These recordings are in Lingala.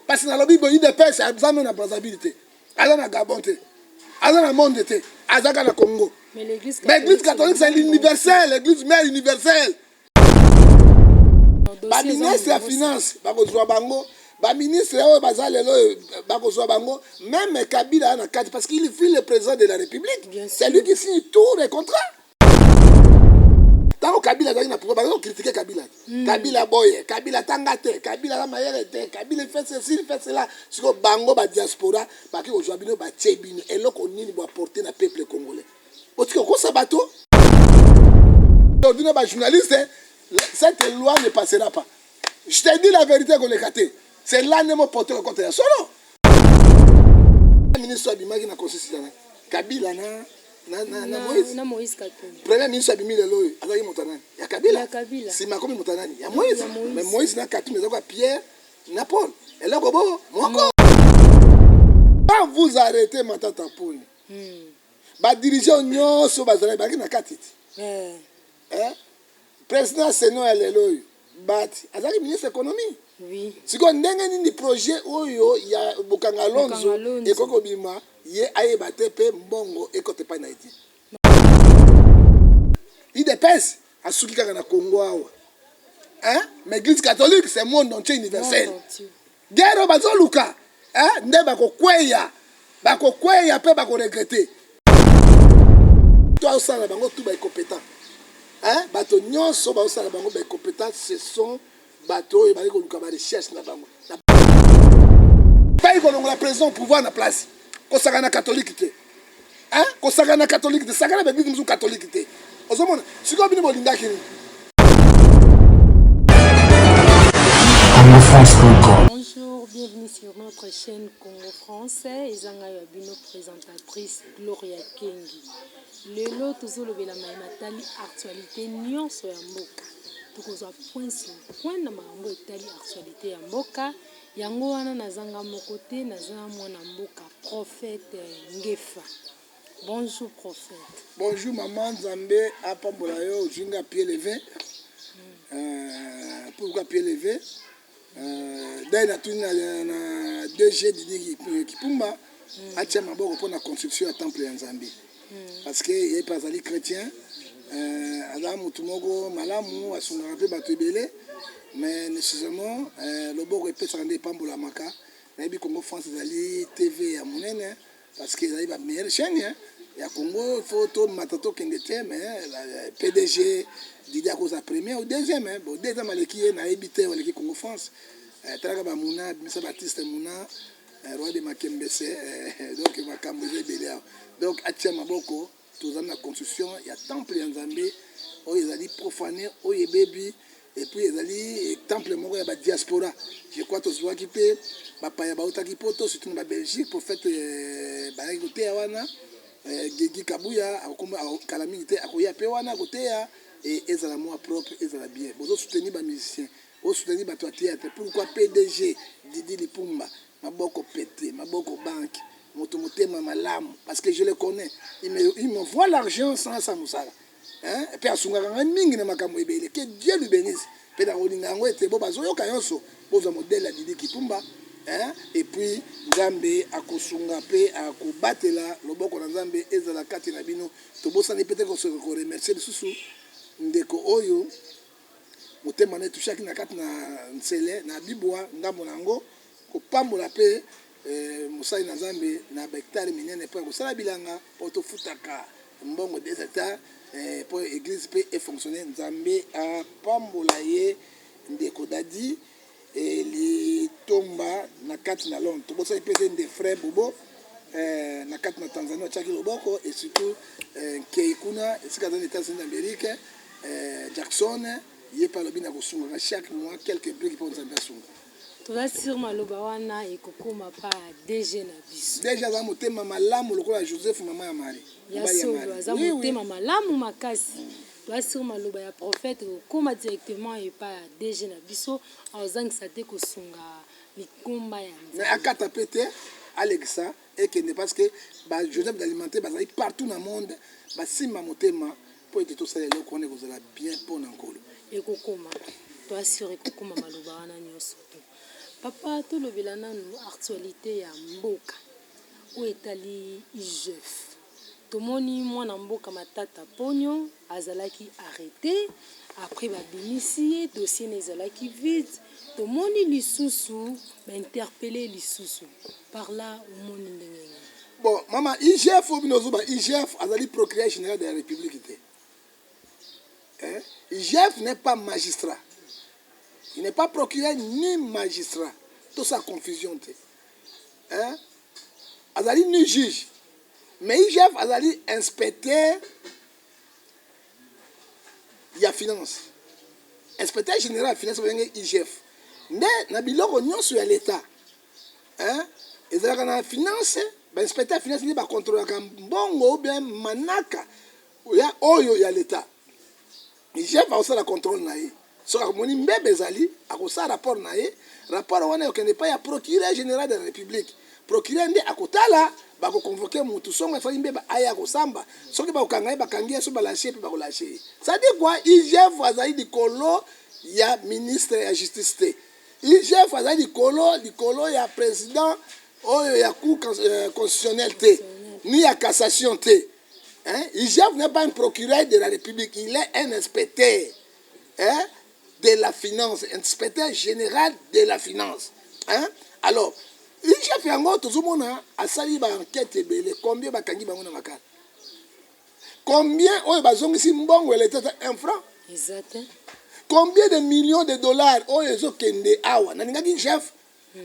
Parce que nalobi boye, UDPS aza na Brazzaville te, aza na Gabon te, aza na monde te, aza kaka na Congo. Mais l'église Mais l'église catholique, c'est l'universel, l'église mère universelle. Baministre ya finance bakozwa bango, baministre oyo baza lelo oyo bakozwa bango, même Kabila na kati, parce qu'il fut le président de la République. Bien C'est sûr. lui qui signe tous les contrats. Ntango Kabila azalaki na pouvoir, bazali kocritiquer Kabila. Kabila boye, Kabila tanga te, Kabila aza mayele te, Kabila fait ceci, il fait cela. Sikoyo bango badiaspora baki kozwa bino, batie bino eloko nini boapporter na peuple congolais? Otiki kokosa bato. Ordine bajournaliste, cette loi ne passera pas. Je te dis la vérité, koleka te. C'est là nde moporte kokote ya solo. Ministre abimaki na constitution na Kabila na Moïse. Na Moïse Katumbi. Premier ministre abimi lelo oyo azalaki moto ya nani? Ya Kabila. Ya Kabila. Nsima akomi moto ya nani? Ya Moïse. Ya Moïse. Mais Moïse na Katumbi ezalaka Pierre na Paul, eloko bo moko. Quand vous arrêtez Matata Poni, badirigeant nyonso bazalaki, bazalaki na kati ti. Eh? Président seno ya lelo oyo bati azalaki ministre économie. Sikoyo ndenge nini projet oyo ya Bokanga Lonzo Bokanga Lonzo ekoki kobima, ye ayeba te mpe mbongo ekota epai na ye te? UDPS asuki kaka na Congo awa, hein? Mais église catholique, c'est monde entier, universel. Monde entier. Guerre oyo bazoluka, hein? Nde bakokweya, bakokweya mpe bakoregretter. To azosala na bango tu baincompétent, hein? Bato nyonso bazosala bango baincompétent, ce sont bato oyo bazali koluka barecherche na bango pai kolongola président pouvoir na place. Kosaka na catholique te, hein? Kosaka na catholique te, saka na baeglise mosusu catholique te. Ozomona sikoyo bino bolingaki nini? CongoFrance.com. Bonjour, bienvenue sur notre chaîne Congo France. Eza ngai ya bino présentatrice Gloria Kengi. Lelo tozolobela maye matali actualité nyonso ya mboka. Tokozwa point sur point na makambo etali actualité ya mboka. Yango wana nazanga moko te, naza mwana mboka prophète Ngefa. Bonjour prophète. Bonjour maman, Nzambe apambola yo. Ozwi nga pied levé. Pourquoi pied levé? Dai natuni na DG Didi Kipumba atia maboko mpona construction ya temple ya Nzambe, parce que ye mpe azali chrétien, aza motu moko malamu, asungaka mpe bato ebele. Mais nécessairement loboko epesaka nde epambolamaka. Nayebi Congo France ezali TV ya monene, parce que ezali bameilleure chaîne ya Congo. Faut tomata, tokende te. Mais PDG Didi akozala premier ou deuxième, hein. Bon, deuxième aleki ye, nayebi te, aleki Congo France. Talaka bamuna bimisa baartiste muna, roi de Makembese. Donc makambo eza ebele awa. Donc atia maboko, tozali na construction ya temple ya Nzambe oyo ezali profane, oyo ebebi. Et puis ezali temple moko ya badiaspora, je crois. Tozwaki mpe bapaya bautaki Poto, surtout na Babelgique. Prophète bayaki koteya wana, Gegi Kabuya kala mingi te akoya mpe wana koteya. E ezala mwa propre, ezala bien. Bozosoutenir bamusicien, bozosoutenir bato ya théâtre, pourquoi PDG Didi Lipumba, maboko pete, maboko banque, moto motema malamu, parce que je le connais, il m'envoie l'argent sans sa mosala, hein? Mpe asungaka ngai mingi na makambo ebele. Que Dieu lui bénisse. Mpe na kolinga yango ete bo bazoyoka nyonso bozwa modèle ya Didi Kipumba, hein? Et puis Nzambe akosunga mpe akobatela, loboko na Nzambe ezala kati na bino. Tobosani mpe te koremercier lisusu ndeko oyo motema na etushaki na kati na nzele na bibwa ngambo na yango, kopambola mpe mosali na Nzambe na bahectare minene mpo ya kosala bilanga, mpo tofutaka mbongo 2 hectares mpo église mpe efonctionne. Nzambe apambola ye, ndeko Dadi Litomba na kati na Londres. Tobosani mpe te nde frère Bobo na kati na Tanzanie atiaki loboko, et surtout Nkei kuna esika aza na États-Unis d'Amérique, Jackson, ye mpe alobi na kosungaka chaque mois quelques briques mpo Nzambe asunga. Toza sur maloba wana ekokóma pa DG na biso. DG aza motema malamu lokola Joseph, mama ya Marie. Ya solo, aza motema malamu makasi. Toza sur maloba ya prophète, ekokóma directement epa ya DG na biso, azangisa te kosunga likomba ya Nzambe. Akata mpe te, alekisa ekende, parce que bajoseph d'alimentaire bazali partout na monde, basimba motema mpo ete tosala eloko wana, ekozala bien mpo na Nkolo. Ekokóma, toasure ekokóma maloba wana nyonso to. Papa, tolobela nanu actualité ya mboka oyo etali IGF. Tomoni mwana mboka Matata Ponyo azalaki arrete, après babimisi ye, dossier na ezalaki vide. Tomoni lisusu ba interpeller lisusu. Par là omoni ndenge nini? Bon, mama, IGF oyo bino ozoba, IGF azali procureur général de la République te. Hein? IGF n'est pas magistrat. Il n'est pas procureur ni magistrat. Tout ça confusion te. Hein? Azali ni juge. Mais IGF azali inspecteur ya finance. Inspecteur général ya finance babengi IGF. Nde na biloko nyonso ya l'État. Hein? Ezalaka na finance, ba inspecteur ya finance nde ba contrôlaka mbongo ou bien manaka ya oyo ya l'État. IGF akosala contrôle na ye. Soki akomoni mbebe ezali, akosala rapport na ye. Rapport wana ekokende epai ya procureur général de la République. Procureur nde akotala, bakoconvoquer mutu songo asali mbeba aya kosamba. Soki bakokanga ye, bakangi ye, soki balâcher ye mpe bakolâcher ye. Ça dit quoi? IGF azali likolo ya ministre ya justice te. IGF azali likolo ya président oyo ya cour constitutionnelle te, ni ya cassation te. Hein? IGF n'est pas un procureur de la République, il est un inspecteur, hein, de la finance, inspecteur général de la finance. Hein? Alors, IGF yango tozomona asali ba enquête ebele, combien bakangi bango na makala? Combien oyo bazongisi mbongo ya l'État un franc? Eza te. Combien de millions de dollars oyo ezokende awa? Nalingaki chef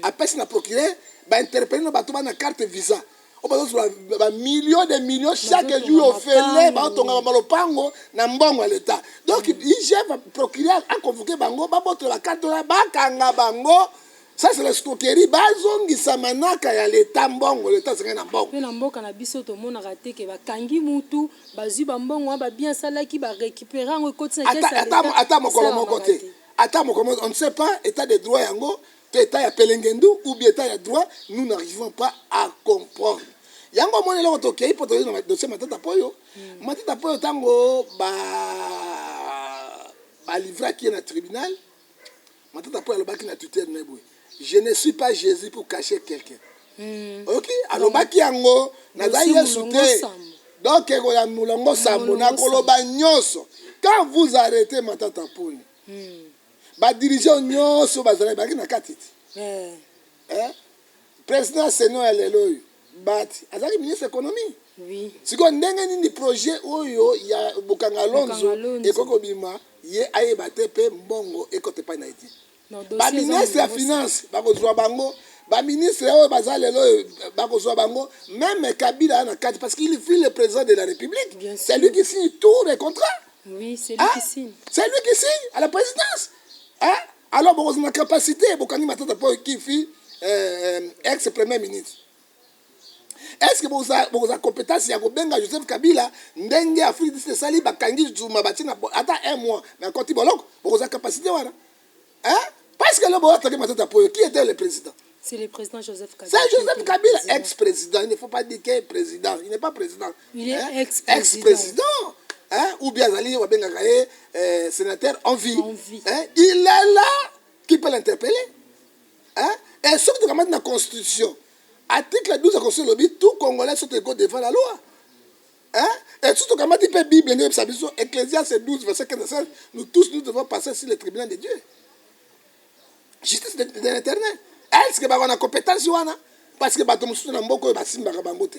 apesi na procureur bainterpeller na bato bana carte visa oyo bazozwa bamillions de millions chaque jour ofele, baotonga balopango na mbongo ya l'État. Donc IGF, procureur aconvoquer bango, babotola bacarte wana, bakanga bango. Ça, c'est l'escroquerie. Bazongisa manaka ya l'État, mbongo l'État asengeli na mbongo. Mpe na mboka na biso tomonaka te ke bakangi mutu, bazwi bambongo wana, babien asalaki, barécupérer yango, ekoti na caisse ya l'État. Ata mokolo moko te, ata mokolo moko. On ne sait pas état de droit yango to état ya pelengendu ou bien état ya droit, nous n'arrivons pas à comprendre yango. Omoni eloko tokei mpo toyei na dossier Matata Poyo. Matata Poyo, ntango balivraki ye na tribunal, Matata Poyo alobaki na Twitter na ye boye: "Je ne suis pas Jésus pour cacher quelqu'un." Oyoki, alobaki yango: "Naza Yesu te." Donc ya molongo sambo, nakoloba nyonso. Quand vous arrêtez Matata Poyo, badirigeants nyonso bazalaki, bazalaki na kati ti. Président Sénat ya lelo oyo bati azalaki ministre économie. Sikoyo ndenge nini projet oyo ya Bukanga Lonzo ekoki kobima, ye ayeba te, mpe mbongo ekota epai na ye te? Baministre ya finance bakozwa bango, baministre oyo baza lelo oyo bakozwa bango, même Kabila na kati, parce qu'il fut le président de la République. C'est lui qui signe tous les contrats. Oui, c'est lui qui signe. C'est lui qui signe à la présidence, hein? Alors bokozwa na capacité, bokangi Matata mpo qui fut ex premier ministre, est ce que bokozwa compétence ya kobenga Joseph Kabila ndenge Afrique du Sud esali, bakangi Zuma, batie na ata un mois mais akoti boloko? Bokozwa capacité wana, hein? Parce que là, boataki Matata Poyo, qui était le président? C'est le président Joseph Kabila. C'est Joseph Kabila, ex-président. Il ne faut pas dire qu'il est président. Il n'est pas président. Il est hein? Ex-président. Ex-président. Hein? Ou bien azali, sénateur en vie. En vie. Hein? Il est là, qui peut l'interpeller. Hein? Et ce que tu dans la Constitution, article 12 de la Constitution, tout Congolais sont égaux devant la loi. Hein? Et surtout, quand tu peux Bible, Ecclésiaste 12, verset 15 16, nous tous, nous devons passer sur le tribunal de Dieu. Justice de l'Éternel. Est-ce que bango na compétence wana? Parce que bato mosusu na mboka oyo basimbaka bango te,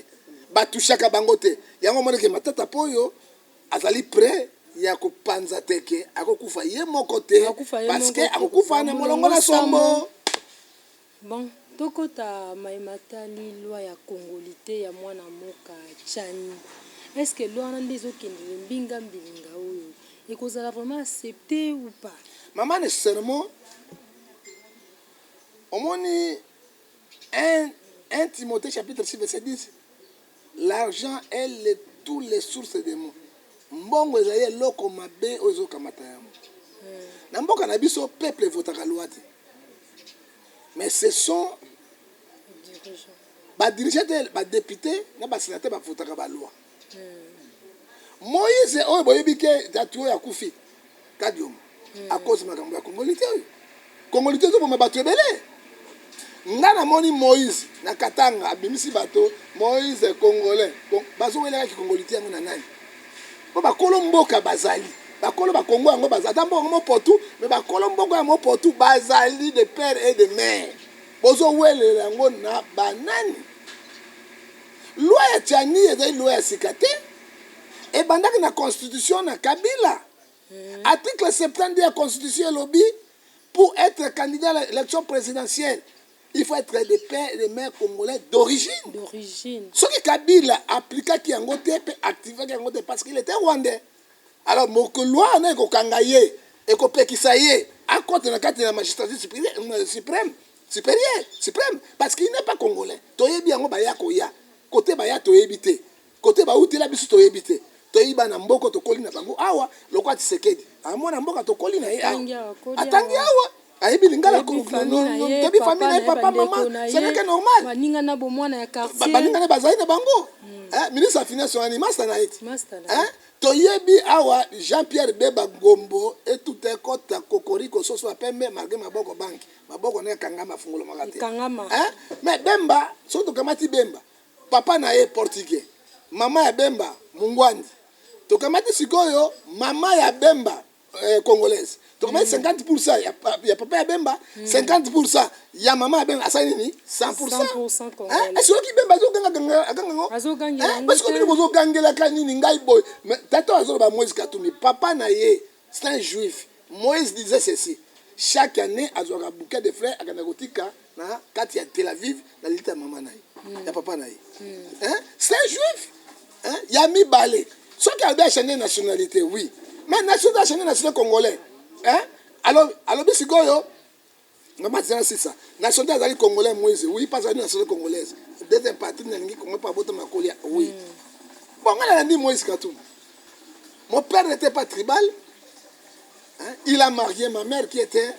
batushaka bango te. Yango omoneke Matata mpo oyo azali prêt ya kopanza teke, akokufa ye moko te, parce que akokufa na molongo na sombo. Bon, tokota mayematali loi ya congolité ya mwana mboka Tshiani. Est ce que loi wana nde ezokendele mbinga mbilinga oyo ekozala vraiment accepté ou pas? Mama, nécessairement omoni 1 Timothée chapitre 6 verset 10: "L'argent est toutes les sources des maux." Mbongo ezali eloko mabe oyo ezokamata yango. Na mboka na biso, peuple evotaka loi te, mais ce sont badirigeants te, badéputés na basénateur bavotaka baloi. Moïse oyo boyebi ke tatu oyo akufi kadioma à cause makambo ya congolité oyo, congolité ezoboma bato ebele. Nga namoni Moïse na Katanga abimisi bato, Moïse congolais, bazowelaka kikongolite yango na nani? Po bakolo mboka bazali, bakolo ba Congo yango bazali, ata mboka mopotu, mais bakolo mboka ya mopotu bazali de père et de mère. Bozowelela yango na banani? Loi ya Tshiani ezali loi ya sika te, ebandaki na constitution na Kabila. Article 72 ya constitution elobi pour être candidat à l'élection présidentielle, il faut être de père et de mère congolais d'origine. D'origine. Soki Kabila aplikaki yango te mpe activaki yango te parce qu'il était rwandais. Alors mokolo wana ekokanga ye, ekopekisa ye akota na kati ya magistrature suprême, supérieure, suprême, parce qu'il n'est pas congolais. Toyebi yango baya koya. Kote baya toyebi te. Kote bautela biso toyebi te. Toyebi bana mboka tokoli na bango awa lokola Tshisekedi. Amona mboka tokoli na ye awa. Atangi awa. Ayebi lingala, toyebi famille na ye, papa, mama, ce n'est que normal. Baninga na bomwana ya quartier. Baninga na bazali na bango. Ministre ya finance wani master na ye ti. Toyebi awa Jean-Pierre Bemba Gombo etuta ekota kokoriko soso ya pembe malgré maboko banki. Maboko na ekangama afungolomaka te. Mais Bemba, soki tokamati Bemba, papa na ye portugais, mama ya Bemba mungwandi. Tokamati sikoyo mama ya Bemba congolaise. Tokamati 50% ya papa ya Bemba, 50% ya mama ya Bemba, asali nini? 100%. 100% congolais. Soki Bemba azoganga agangango. Parce que bino bozogangelaka nini ngai boye? Mais tata azoloba Moïse Katumbi, papa na ye c'est un juif. Moïse disait ceci: chaque année azwaka bouquet de fleurs, akenda kotika na kati ya Tel Aviv na lilita ya mama na ye, ya papa na ye. Hein? C'est un juif. Hein? Ya mibale, soki alobi achange nationalité, oui, mais nationalité, achange nationalité congolais, hein? Alors alobi sikoyo mama tina sisa nationalité azali congolais. Moïse, oui, pas azali nationalité congolaise, deuxième partie nalingi Congo mpo abotama kolia, oui. Bon, ngai nalandi Moïse Katumbi. Mon père n'était pas tribal, hein? Il a marié ma mère qui était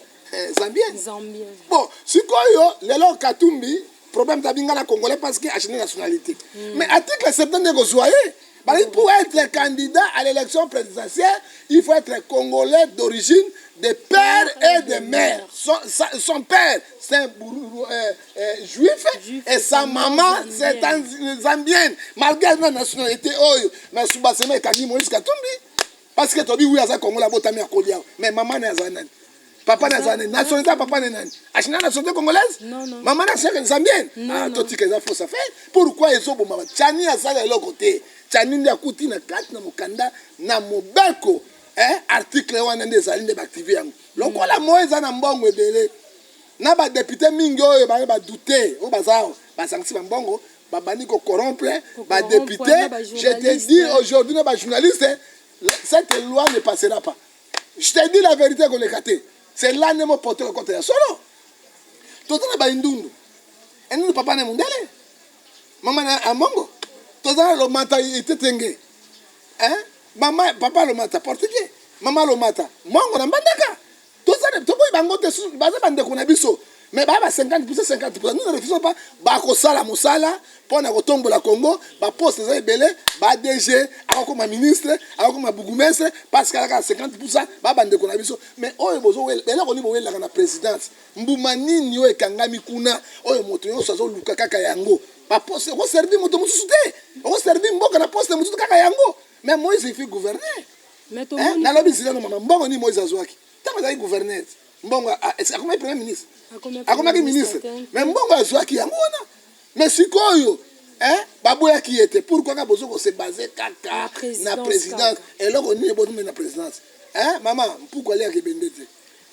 zambienne. Zambien. Bon, sikoyo lelo Katumbi problème tabi nga na congolais parce que achange nationalité. Mais article 70 nde kozwa ye balobi pour être candidat à l'élection présidentielle, il faut être congolais d'origine, de père et de mère. Son père, c'est un juif, juif, et sa maman, c'est un zambienne. Malgré la nationalité oyo, mais soubassement ekangi Moïse Katumbi parce que tobi oui, aza congolais, abotami, akolia, mais mama na aza nani? Papa na aza nani? Nationalité ya papa na nani? Achina nationalité congolaise? Non, non. Mama na azalaka zambienne. Non, ah, non. Totika, eza fausse affaire. Pourquoi ezoboma? Tshiani asala eloko te. Tshiani nde akuti na kati na mokanda na mobeko, eh, article wana nde ezali nde baactive yango lokola mo eza na mbongo ebele na badéputé mingi oyo baye badute oyo baza awa, basangisi bambongo, babandi kocorrompre badéputé. Na Je te dis aujourd'hui, na bajournaliste, cette loi ne passera pas. Je te dis la vérité, koleka te. C'est là nde mopoto ekota ya solo. Toza na baindundu, endundu papa na mundele, mama na amongo. Toza na Lomata Itetenge, hein? Mama, papa Lomata portugais, mama Lomata mongo na Mbandaka. Toza toboyi bango te, baza bandeko na biso, mais baya ba 50 50. Nous ne refusons pas. Bakosala mosala mpo na kotombola Congo. Baposte eza ebele, ba DG akokoma ministre, akokoma bourgmestre parce que alaka 50. Baya bandeko na biso, mais oyo bozowela eloko nini? Bowelaka na présidence, mbuma nini oyo ekangami kuna oyo moto nyonso azoluka kaka yango? Baposte okoservi moto mosusu te, okoservi mboka na poste mosusu kaka yango. Mais Moïse, il fut gouverneur. Mais Hein? tomoni Nalobi zilano, mama, mbongo nini Moïse azwaki ntango azalaki gouverneur? Mbongo akomaki premier ministre? Akomaki ministre, mais mbongo azwaki yango wana. Mais sikoyo, hein, baboyaki ye te. Pourquoi kaka bozo kose baser kaka na présidence? Eloko nini ebotumi na présidence, hein? Mama, mpuku aliaka ebende te.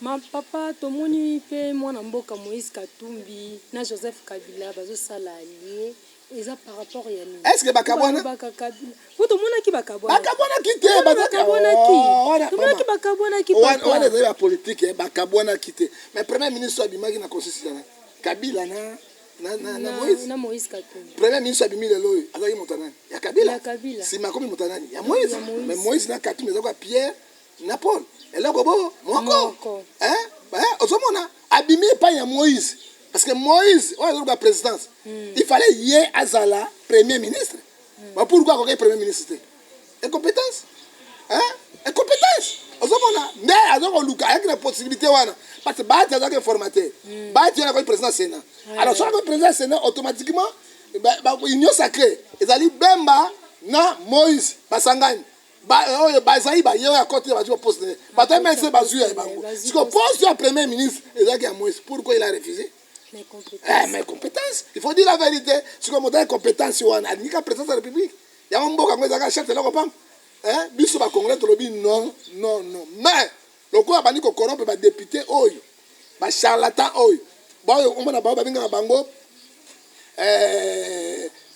Ma papa, tomoni mpe mwana mboka Moïse Katumbi na Joseph Kabila bazosala allié, eza par rapport ya nini? Est ce que bakabwana? Po tomonaki bakabwana. Bakabwanaki te. Bakabwanaki, tomonaki bakabwanaki. Wana ezali bapolitike. Bakabwanaki te. Mais premier ministre abimaki na constitution Kabila na Moïse. Na Moïse Katumbi. Premier ministre abimi lelo oyo azalaki moto nani? Ya Kabila. Ya Kabila. Nsima akomi moto nani? Ya Moïse. Mais Moïse na Katumbi ezalaka Pierre na Paul, eloko bo moko. Ozomona abimi epai ya Moïse parce que Moïse oyo azoluka présidence, il fallait ye azala premier ministre. Ba pourquoi akoki premier ministre te? Incompétence, hein? Incompétence. Ozomona nde aza koluka, ayaki na possibilité wana parce que Bahati azalaki informateur. Bahati wana akoki président Sénat. Alors soki akoki président Sénat, automatiquement union sacrée ezali Bemba na Moïse basangani. Oyo bazali baye oyo akoti, bazwi baposte, bato ya MLC bazwi ya bango. Siko poste ya premier ministre ezalaki ya Moïse. Pourquoi il a refusé? Mais Eh, mais compétence, il faut dire la vérité. Sikoyo moto ya compétence wana alingi ka présidence ya République. Yango mboka yango ezalaka chef eloko pamba. Eh, biso bacongolais tolobi non, non, non. Mais lokola bandi kocorrompre badéputé oyo, bacharlatan oyo, baoyo omona bango babengaka bango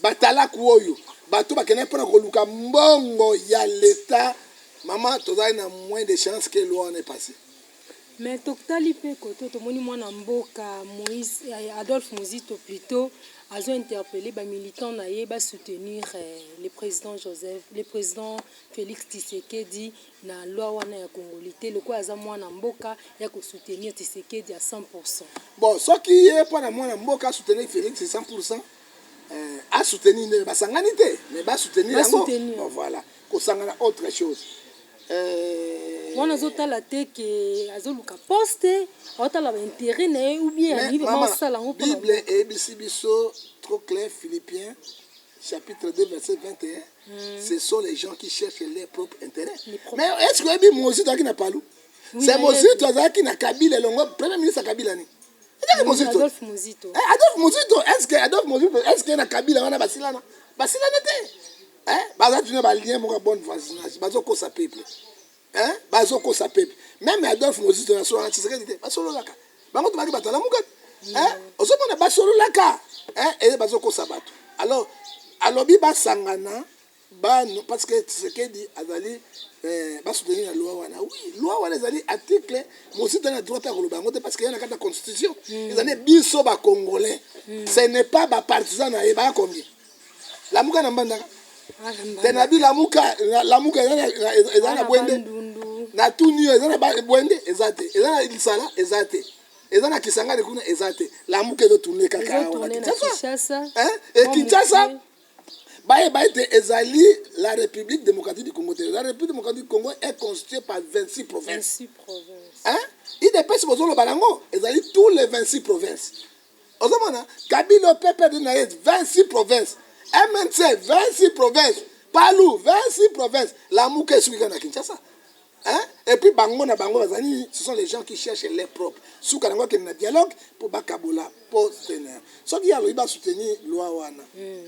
batalaku oyo, bato bakende mpona koluka mbongo ya leta. Mama, tozali na moins de chance ke loi wana epasse. Mais totali mpe kote, tomoni mwana mboka Moïse, Adolphe Muzito plutôt, azo interpellé bamilitant na ye basoutenir le président Joseph, le président Félix Tshisekedi na loi wana ya congolité, lokola aza mwana mboka ya kosoutenir Tshisekedi à 100. Bon, soki ye mpo na mwana mboka asoutenir Félix 100, asoutenir nde basangani te, mais basoutenir yango. Basoutenir. Bon, voilà, kosangana autre chose. Wana azotala te ke azoluka poste, aotala baintérêt na ye ou bien Mais, alingi vraiment mama, osala yango mpona Bible eyebisi biso trop clair, Philippiens chapitre 2 verset 21: ce sont les gens qui cherchent leur propre intérêt. Les propres. Mais est ce que oyebi Mozito azalaki na Palu? Oui, C'est nayebi. Mozito azalaki na Kabila elongo, premier ministre ya Kabila ni ezalaki Mozito. Adolphe Muzito. Eh, Adolphe Mozito, est ce que Adolphe Mozito, est ce que na Kabila wana basilana? Basilana te. Eh, baza tuna balien moko ya bonne voisinage. Bazokosa peuple. Hein? Bazokosa peuple. Même Adolphe Mozito na solo na Tshisekedi te, basololaka. Bango tobaki bato alamuka. Hein? Ozomona basololaka. Hein? E bazokosa bato. Alors alobi basangana bano parce que Tshisekedi azali basoutenir na loi wana. Oui, loi wana ezali article. Mozito na droit ya koloba yango te parce que ye na kati ya constitution ezali biso bacongolais. Ce n'est pas bapartisan na ye. Baya combien? Lamuka na Mbandaka te, na bi Lamuka, Lamuka eza na Bwende. Bandundu. Na tuni yo, eza na Bwende? Eza te. Eza na Lisala? Eza te. Eza na Kisangani kuna? Eza te. Lamuka ezotourne kaka awa na ezotourne na Kinshasa. Kinshasa. Hein? E Mwa Kinshasa moke. Bayeba ete ezali la République démocratique du Congo te. La République démocratique du Congo est constituée par 26 provinces. 26 provinces. Hein? UDPS bozoloba nango ezali tous les 26 provinces. Ozomona Kabila, PPRD na ye 26 provinces, MNC 26 provinces, Palu 26 provinces, Lamuka esuki kaka na Kinshasa. Hein? Et puis bango na bango bazali, ce sont les gens qui cherchent leur propre. Suka nango akende na dialogue mpo bakabola poste na ye. Soki ye alobi basoutenir loi wana,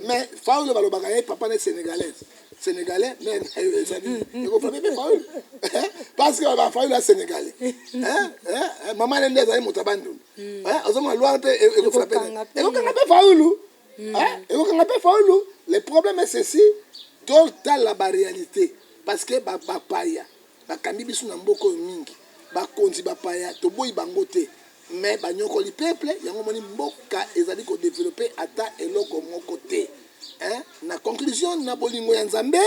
mais Fayulu balobaka ye papa ne sénégalaise, sénégalais, mais na yo ezali ekofrapper mpe Fayulu parce que bafayulu ya sénégalais. Hein? Hein? Mama ne nde ezali moto ya Bandundu. Hein? Ozomona loi mpe ekofrapper. Ekokanga mpe. Ekokanga mpe Fayulu. Hein? Ekokanga mpe Fayulu. Le problème est ceci: totala baréalité parce que bapaya bakambi biso na mboka oyo mingi. Bakonzi bapaya, toboyi bango te, mais banyokoli peuple. Yango moni mboka ezali kodévelopper ata eloko moko te. Hein? Na conclusion, na bolingo ya Nzambe,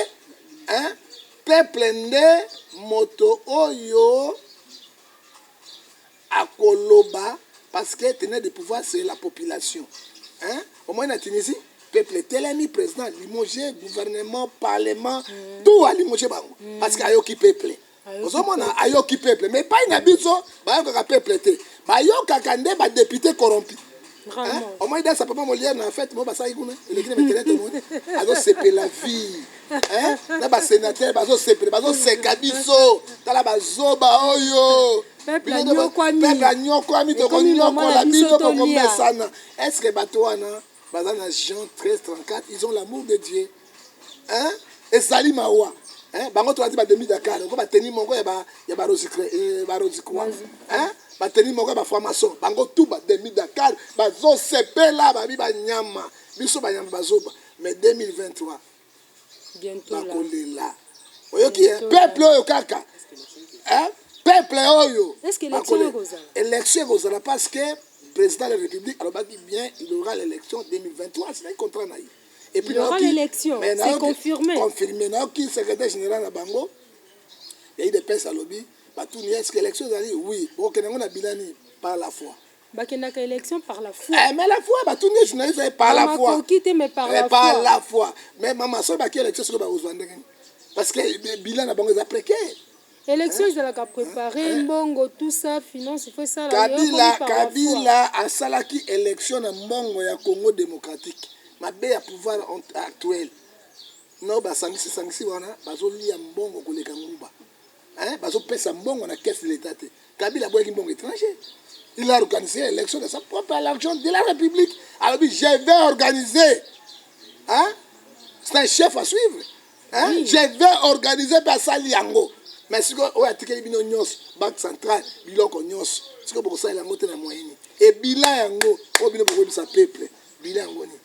hein? Peuple nde moto oyo akoloba parce que teneur de pouvoir, c'est la population. Hein? Au moins na Tunisie, peuple etelemi, président limogé, gouvernement, parlement, tout alimogé bango parce que ayoki peuple. Ayoki. Ozomona ayoki peuple. Mais epai na biso bayokaka peuple te, bayokaka nde badéputé corrompu. Vraiment. Omoi dansa papa Molière na fête mo basalaki kuna, eleki na internet. Omoni azosepela vie. Hein? Na basénateur bazosepela, bazoseka biso. Tala bazoba oyo. Peuple Bino anyokwami. Peuple anyokwami. Ekomi mama Tokonyokola na biso bino. tolia. Bokomesana. Est ce que bato wana baza na Jean 13 34, ils ont l'amour de Dieu? Hein? Ezali mawa. Hein? Bango tolati bademi Dakar oko bateni moko ya barosicroix. Hein? Bateni moko ya bafranc-maçon. Bango tu bademi Dakar bazosepela, babi banyama, biso banyama bazoba. Mais 2023 Bientôt là. Bakolela. Oyoki, hein? Bientôt. Peuple oyo kaka. Hein? Peuple oyo. Est-ce que élection ekozala? Élection ekozala parce que président de la République alobaki bien, il aura l'élection 2023. C'est un contrat na ye. Et puis Il y aura l'élection, mais c'est confirmé. Confirmé. Nayoki secrétaire général na bango ya UDPS alobi, batuni: est ce que élection ezali? Oui, bokokende yango na bilani par la foi. Bakendaka élection par la foi. Eh, mais la foi, batuni ye journaliste aye par la foi. Makoki te, mais par Eh, la par foi. la foi. Mais mama, soki baki élection, soki bakozwa ndenge nini? Parce que bilan na bango eza précaire. Élection ezalaka préparé, mbongo, tout ça, finance, il faut esala. Kabila, Kabila asalaki élection na mbongo ya Congo démocratique. Mabe ya pouvoir actuel, no basangisi sangisi wana, bazolia mbongo koleka nguba. Bazopesa mbongo na caisse de l'État te. Kabila aboyaki mbongo étranger. Il a organisé l'élection de sa propre l'argent de la République. Alobi: «Je vais organiser.» Hein? C'est un chef à suivre, hein? Oui. «Je vais organiser.» Mpe asali yango. Mais sikoyo oyo atikeli bino nyonso, Banque centrale, biloko nyonso, sikoyo bokosalela yango te na moyeni ebila yango oyo bino bokoyebisa peuple bila yango nini?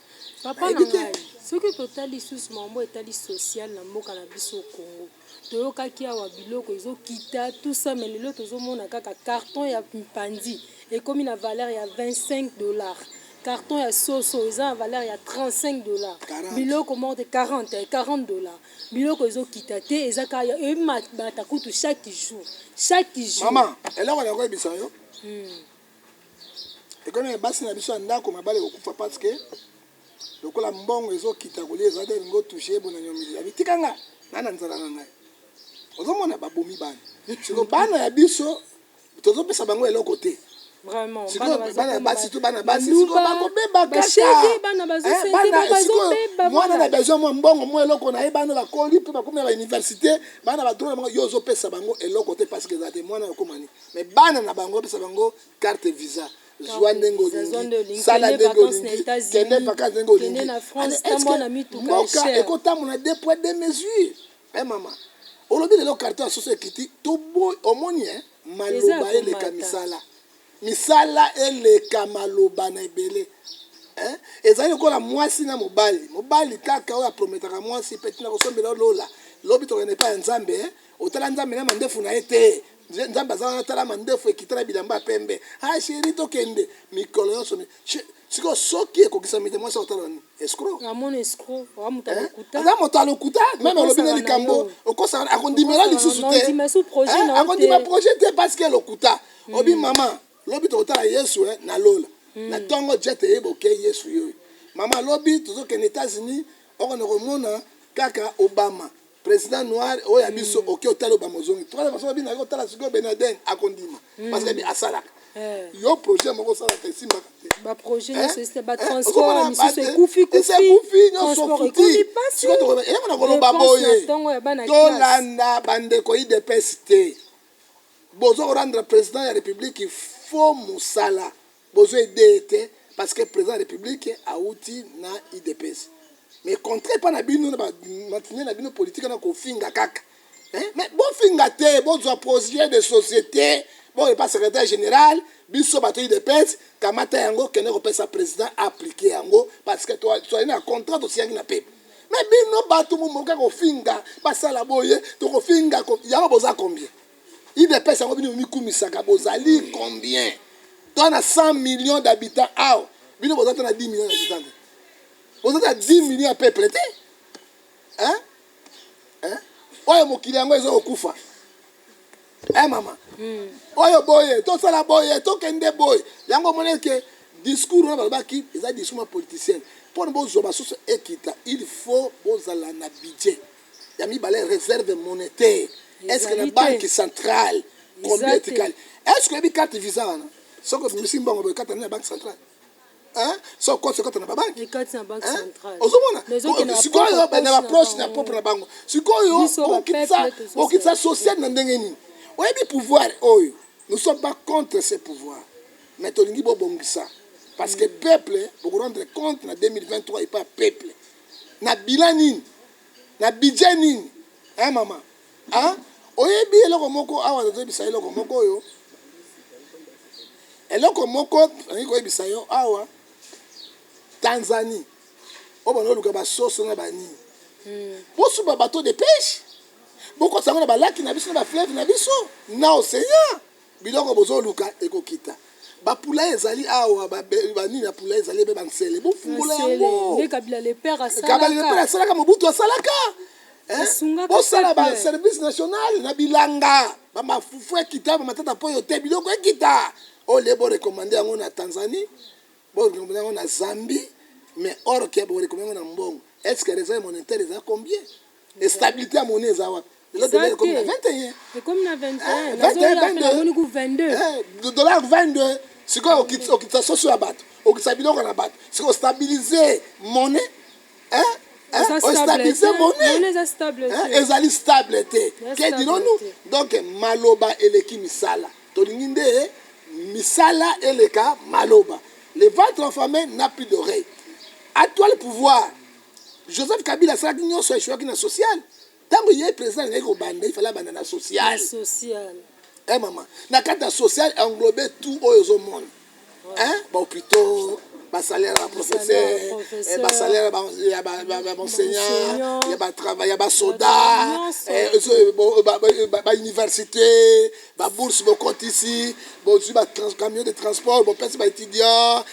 Papa na ngai, soki totali lisusu makambo etali social na mboka na biso Congo, toyokaki awa biloko ezokita, tout ça, mais lelo tozomona kaka carton ya mpandi ekomi na valeur ya 25 $, carton ya soso eza na valeur ya 35 $, biloko moko te, 40, 40 $. Biloko ezokita te, eza kaka emata kutu chaque jour, chaque jour. Mama, eloko na koyebisa yo, ekomi basi na biso ya ndako mabale kokufa, parce que lokola mbongo ezokita, kolia eza te, elingi otouche bona nyomili abi tikanga nga na nzala na ngai. Ozomona babomi bana. Siko bana ya biso, tozopesa bango eloko te. Bana basi to bana basi siko bakobeba kaka. Mwana na besoin mwa mbongo, mwa eloko na ye. Bana bakoli mpe bakomi na bauniversité, bana badroit na bango, yo ozopesa bango eloko te parce que eza te. Mwana okomani, mais bana na bango, opesa bango carte visa, zwa ndenge olingi, sala ndenge olingi, kende vacance ndenge olingi. Mboka ekotambola deux poids deux mesures. E mama, olobi lelo carton ya soso ekiti, toboy. Omoni, maloba eleka misala, misala eleka maloba na ebele. Ezali lokola mwasi na mobali. Mobali kaka oyo aprometaka mwasi mpe tina kosombela lola, lobi tokende epai ya Nzambe, otala Nzambe na mandefu na ye te. Nzambe aza wana, tala mandefu ekita na bilamba ya pembe. Ah chéri, tokende mikolo nyonso. Sikoyo soki ekokisami te, mwasi akotala nini? Escroc. Amona escroc, aza moto ya lokuta. Aza moto ya lokuta. Même olobi na likambo, okosaka, akondimela lisusu te, akondima projet te, parce que lokuta. Obi mama, lobi tokotala Yesu na lola. Na ntongo jet eyeba oke Yesu yoyo. Mama, lobi tozokende États-Unis, okende komona kaka Obama, président noir oyo ya biso. Oke otala Obama, ozongi. Troisième façon, babinaka otala sikoyo Ben Laden, akondima parce que asalaka. Yo projet moko osalaka esimbaka te. Baprojet nyonso esi, batransport misusu ekufi. Ekufi nyonso, futi. Sikoyo eloko na koloba boye, tolanda bandeko UDPS te. Bozo korendre président ya République faux mosala, bozo aider ye te, parce que président ya République awuti na UDPS. Mais contraire mpa na bino, na bamatine na bino politique na kofinga kaka. Mais bofinga te, bozwa projet de société, boyepa secrétaire général. Biso bato UDPS, kamata yango, kende kopesa président, appliquer yango, parce que tozali na contrat tosiaki na peuple. Mais bino bato momoka kofinga, basala boye, tokofinga yango. Boza combien UDPS yango? Bino mikumisaka, bozali combien? To na 100 millions d'habitants awa, bino boza te na 10 millions d'habitants te, boza te na 10 millions ya peuple te, hein? Hein? Oyo mokili yango eza kokufa. Mama, oyo boye tosala boye, tokende boye. Yango omoni ke discours wana balobaki eza discours ya politicien. Mpona bozwa basusu ekita, il faut bozala na budget ya mibale, réserve monétaire. Est ce que na Banque centrale combien etikali? Est ce que oyebi carte visa wana, soki obimisi mbongo boye, kata na Banque centrale, so okoti, okota na babanque. Ozomona sikoyo na baproche na propre na bango. Sikoyo okitisa social na ndenge nini? Oyebi pouvoir oyo, nous sommes pas contre ce pouvoir, mais tolingi bobongisa, parce que peuple bokorendre compte na 2023 epa peuple na bilan nini, na budget nini, hein mama, hein? Oyebi eloko moko awa, tozoyebisa eloko moko oyo, eloko moko nalingi koyebisa yo awa. Tanzanie oyo bana oluka basoso na banini, bosuba bateau de pêche, bokotisa yango na balaki na biso, na bafleuve na biso, na océan. Biloko bozoluka ekokita. Bapoulailler ezali awa, banini ya poulailler ezali ebe, bansele, bofungola yango. Kabila le père. Kabila le père asalaka, Mobutu asalaka. Bosala baservice national na bilanga, bamafufu ekita, bamatata mpo te biloko ekita. Oyo borecommander yango na Tanzanie, borecommander yango na Zambie, mais or ke borecommander yango na mbongo. Est ce que réserve monétaire eza combien? Stabilité ya monnaie eza wapi? Lelo dollar ekomi na 21. Ekomi na 21. Nazoya pe namoni ku 22. Eh, dollar 22. Sikoyo okitisa soso ya bato, okitisa biloko na bato. Sikoyo stabiliser monnaie. Hein? Hein? Ostabiliser monnaie. Eza stable te. Ezali stable te. Que dirons-nous? Donc maloba eleki misala. Tolingi nde misala eleka maloba. Le ventre affamé n'a plus d'oreille. Actuel pouvoir, Joseph Kabila asalaki nyonso, échouaki na social. Ntango ye président alingaki kobanda, il fallait abanda na social. Na social. Eh mama, na kati ya social englobe tout oyo ozomona. Hein? Ba hôpitaux, ba salaire ya ba professeur, ba salaire ya ba enseignant, ya ba travail, ya ba soda, ba université, ba bourse bokotisi, bozwi ba camion de transport, bopesi ba étudiant,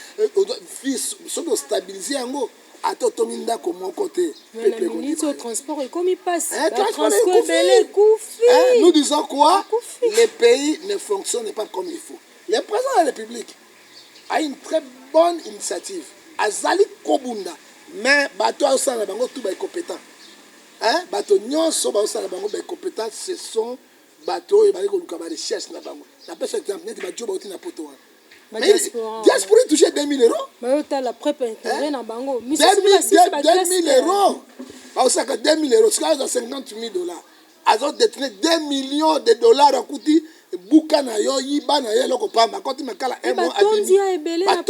fils soki ostabilise yango ata otongi ndako moko te. Peuple minute oyo transport ekomi pasi, transport ebele ekufi. Nous disons quoi? Le pays ne fonctionne pas comme il faut. Le président de la République a une très bonne initiative, azali kobunda, mais bato azosala na bango tout baincompétent. Bato nyonso bazosala na bango baincompétent, ce sont bato oyo bazali koluka barecherche na bango. Napesa exemple neti bajo bauti na poto wana, diaspora touche 2000 euros. Bayotala propre intérêt na bango. 2000 euros, baosaka 2000 euros. Sikoyo aza 50 000 dollars, azodétourner 2 millions de dollars. Akuti buka na yo, yiba na yo eloko pamba, akoti makala. Batondi ebele na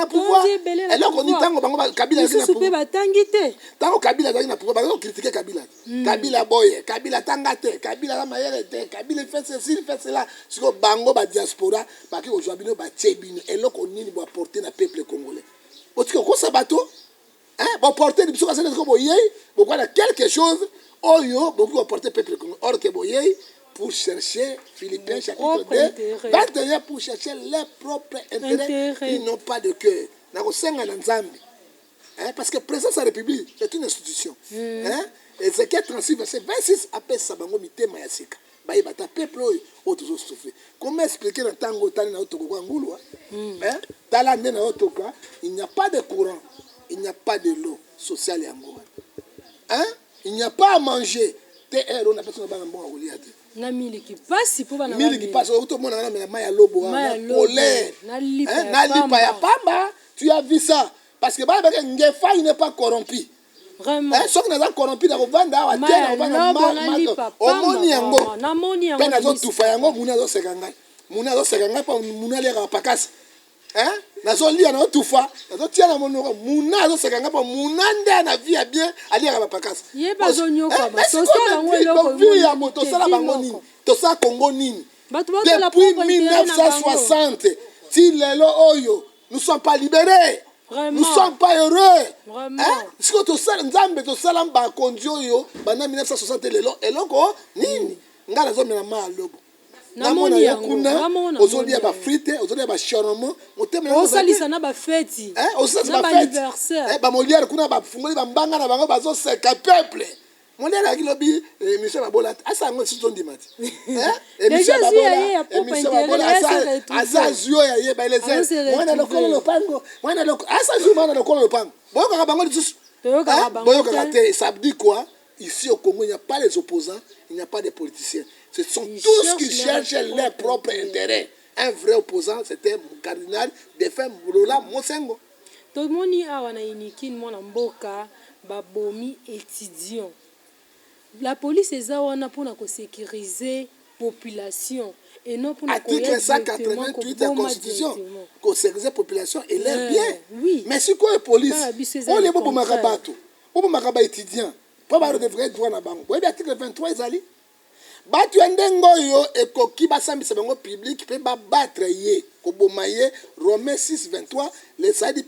pouvoir. Eloko ni ntango bango Kabila mpe batangi te. Ntango Kabila azalaki na pouvoir, bazali kocritiquer Kabila. Kabila boye, Kabila tanga te, Kabila aza mayele te, Kabila fait ceci, fait cela. Sikoyo bango badiaspora baki kozwa bino, batie bino. Eloko nini boapporter na peuple congolais? Botika kokosa bato. Boporte biso kasi sikoyo boyei bokwala quelque chose oyo bokoki koporter peuple congolais, or que boyei pour chercher, Philippiens chapitre 2, 21, pour chercher leur propre intérêt. Ils n'ont pas de cœur. Nakosenga na Nzambe, hein, parce que présidence de la République, c'est une institution, hein? Ézéchiel 36 verset 26, apesa bango mitema ya sika, bayeba ta peuple oyo oyo tozosouffrir. Comment expliquer na ntango otali na yo tokoka ngulu, hein? Tala nde na yo toka, il n'y a pas de courant, il n'y a pas de l'eau sociale yango wana, hein? Il n'y a pas à manger te. Ere oyo napesi na bana mbongo kolia te. Na miliki pasi mpo bana. Miliki pasi. Otomona nga namela mai ya lobo wana, colère na lipa ya pamba. Tu as vu ça, parce que bana bake ngefa, il n'est pas corrompu. Vraiment. Soki naza corrompu, nakovanda awa te, nakovanda. Omoni yango mpe nazotufa yango. Muna azoseka ngai, muna azoseka ngai mpo muna aliaka pakasi. Nazolia, nazotufa, nazotia na monoko. Muna azoseka ngai mpo muna nde na vie ya bien, aliaka bapakasi. Vie ya moto. Tosala bango nini? Tosala Kongo nini? Depuis 1960 ti lelo oyo, nous sommes pas libérés. Vraiment. Nous sommes pas heureux. Vraiment. Sikoyo tosala Nzambe, tosala bakonzi oyo banda 1960, lelo eloko nini? Ngai nazomela mai ya lobo, namona yo kuna ozolia bafrites, ozolia bashawarma, motema. Osalisa na bafeti. Osalisa bafeti. Bamoliere kuna bafungoli bambanga na bango, bazoseka peuple. Moliere ayaki lobi émission babola te, asa yango lisusu tondima te. Émission babola, aza zwi oyo ayeba Elezer, mwana lokolo lopango, mwana asa zwi mwana lokolo lopango. Boyokaka bango lisusu? Boyokaka te. Ça dit quoi? Ici au Congo, il n'y a pas les opposants, il n'y a pas de politiciens. Ce sont ils tous qui cherchent leur propre intérêt. Un vrai opposant, c'était cardinal défunt Roland Mosengo. Tomoni awa na Unikin, mwana mboka, babomi étudiant. La police eza wana mpona kosécuriser population et non mpona Article 188 ya Constitution, kosécuriser population et leur bien. Mais sikoyo police oyo bobomaka bato, bobomaka baétudiant mpo baredevrait droit na bango. Boyebi article 23 ezali bato ya ndenge oyo ekoki basambisa bango public mpe babattre ye, koboma ye. Romain 6 23, le salaire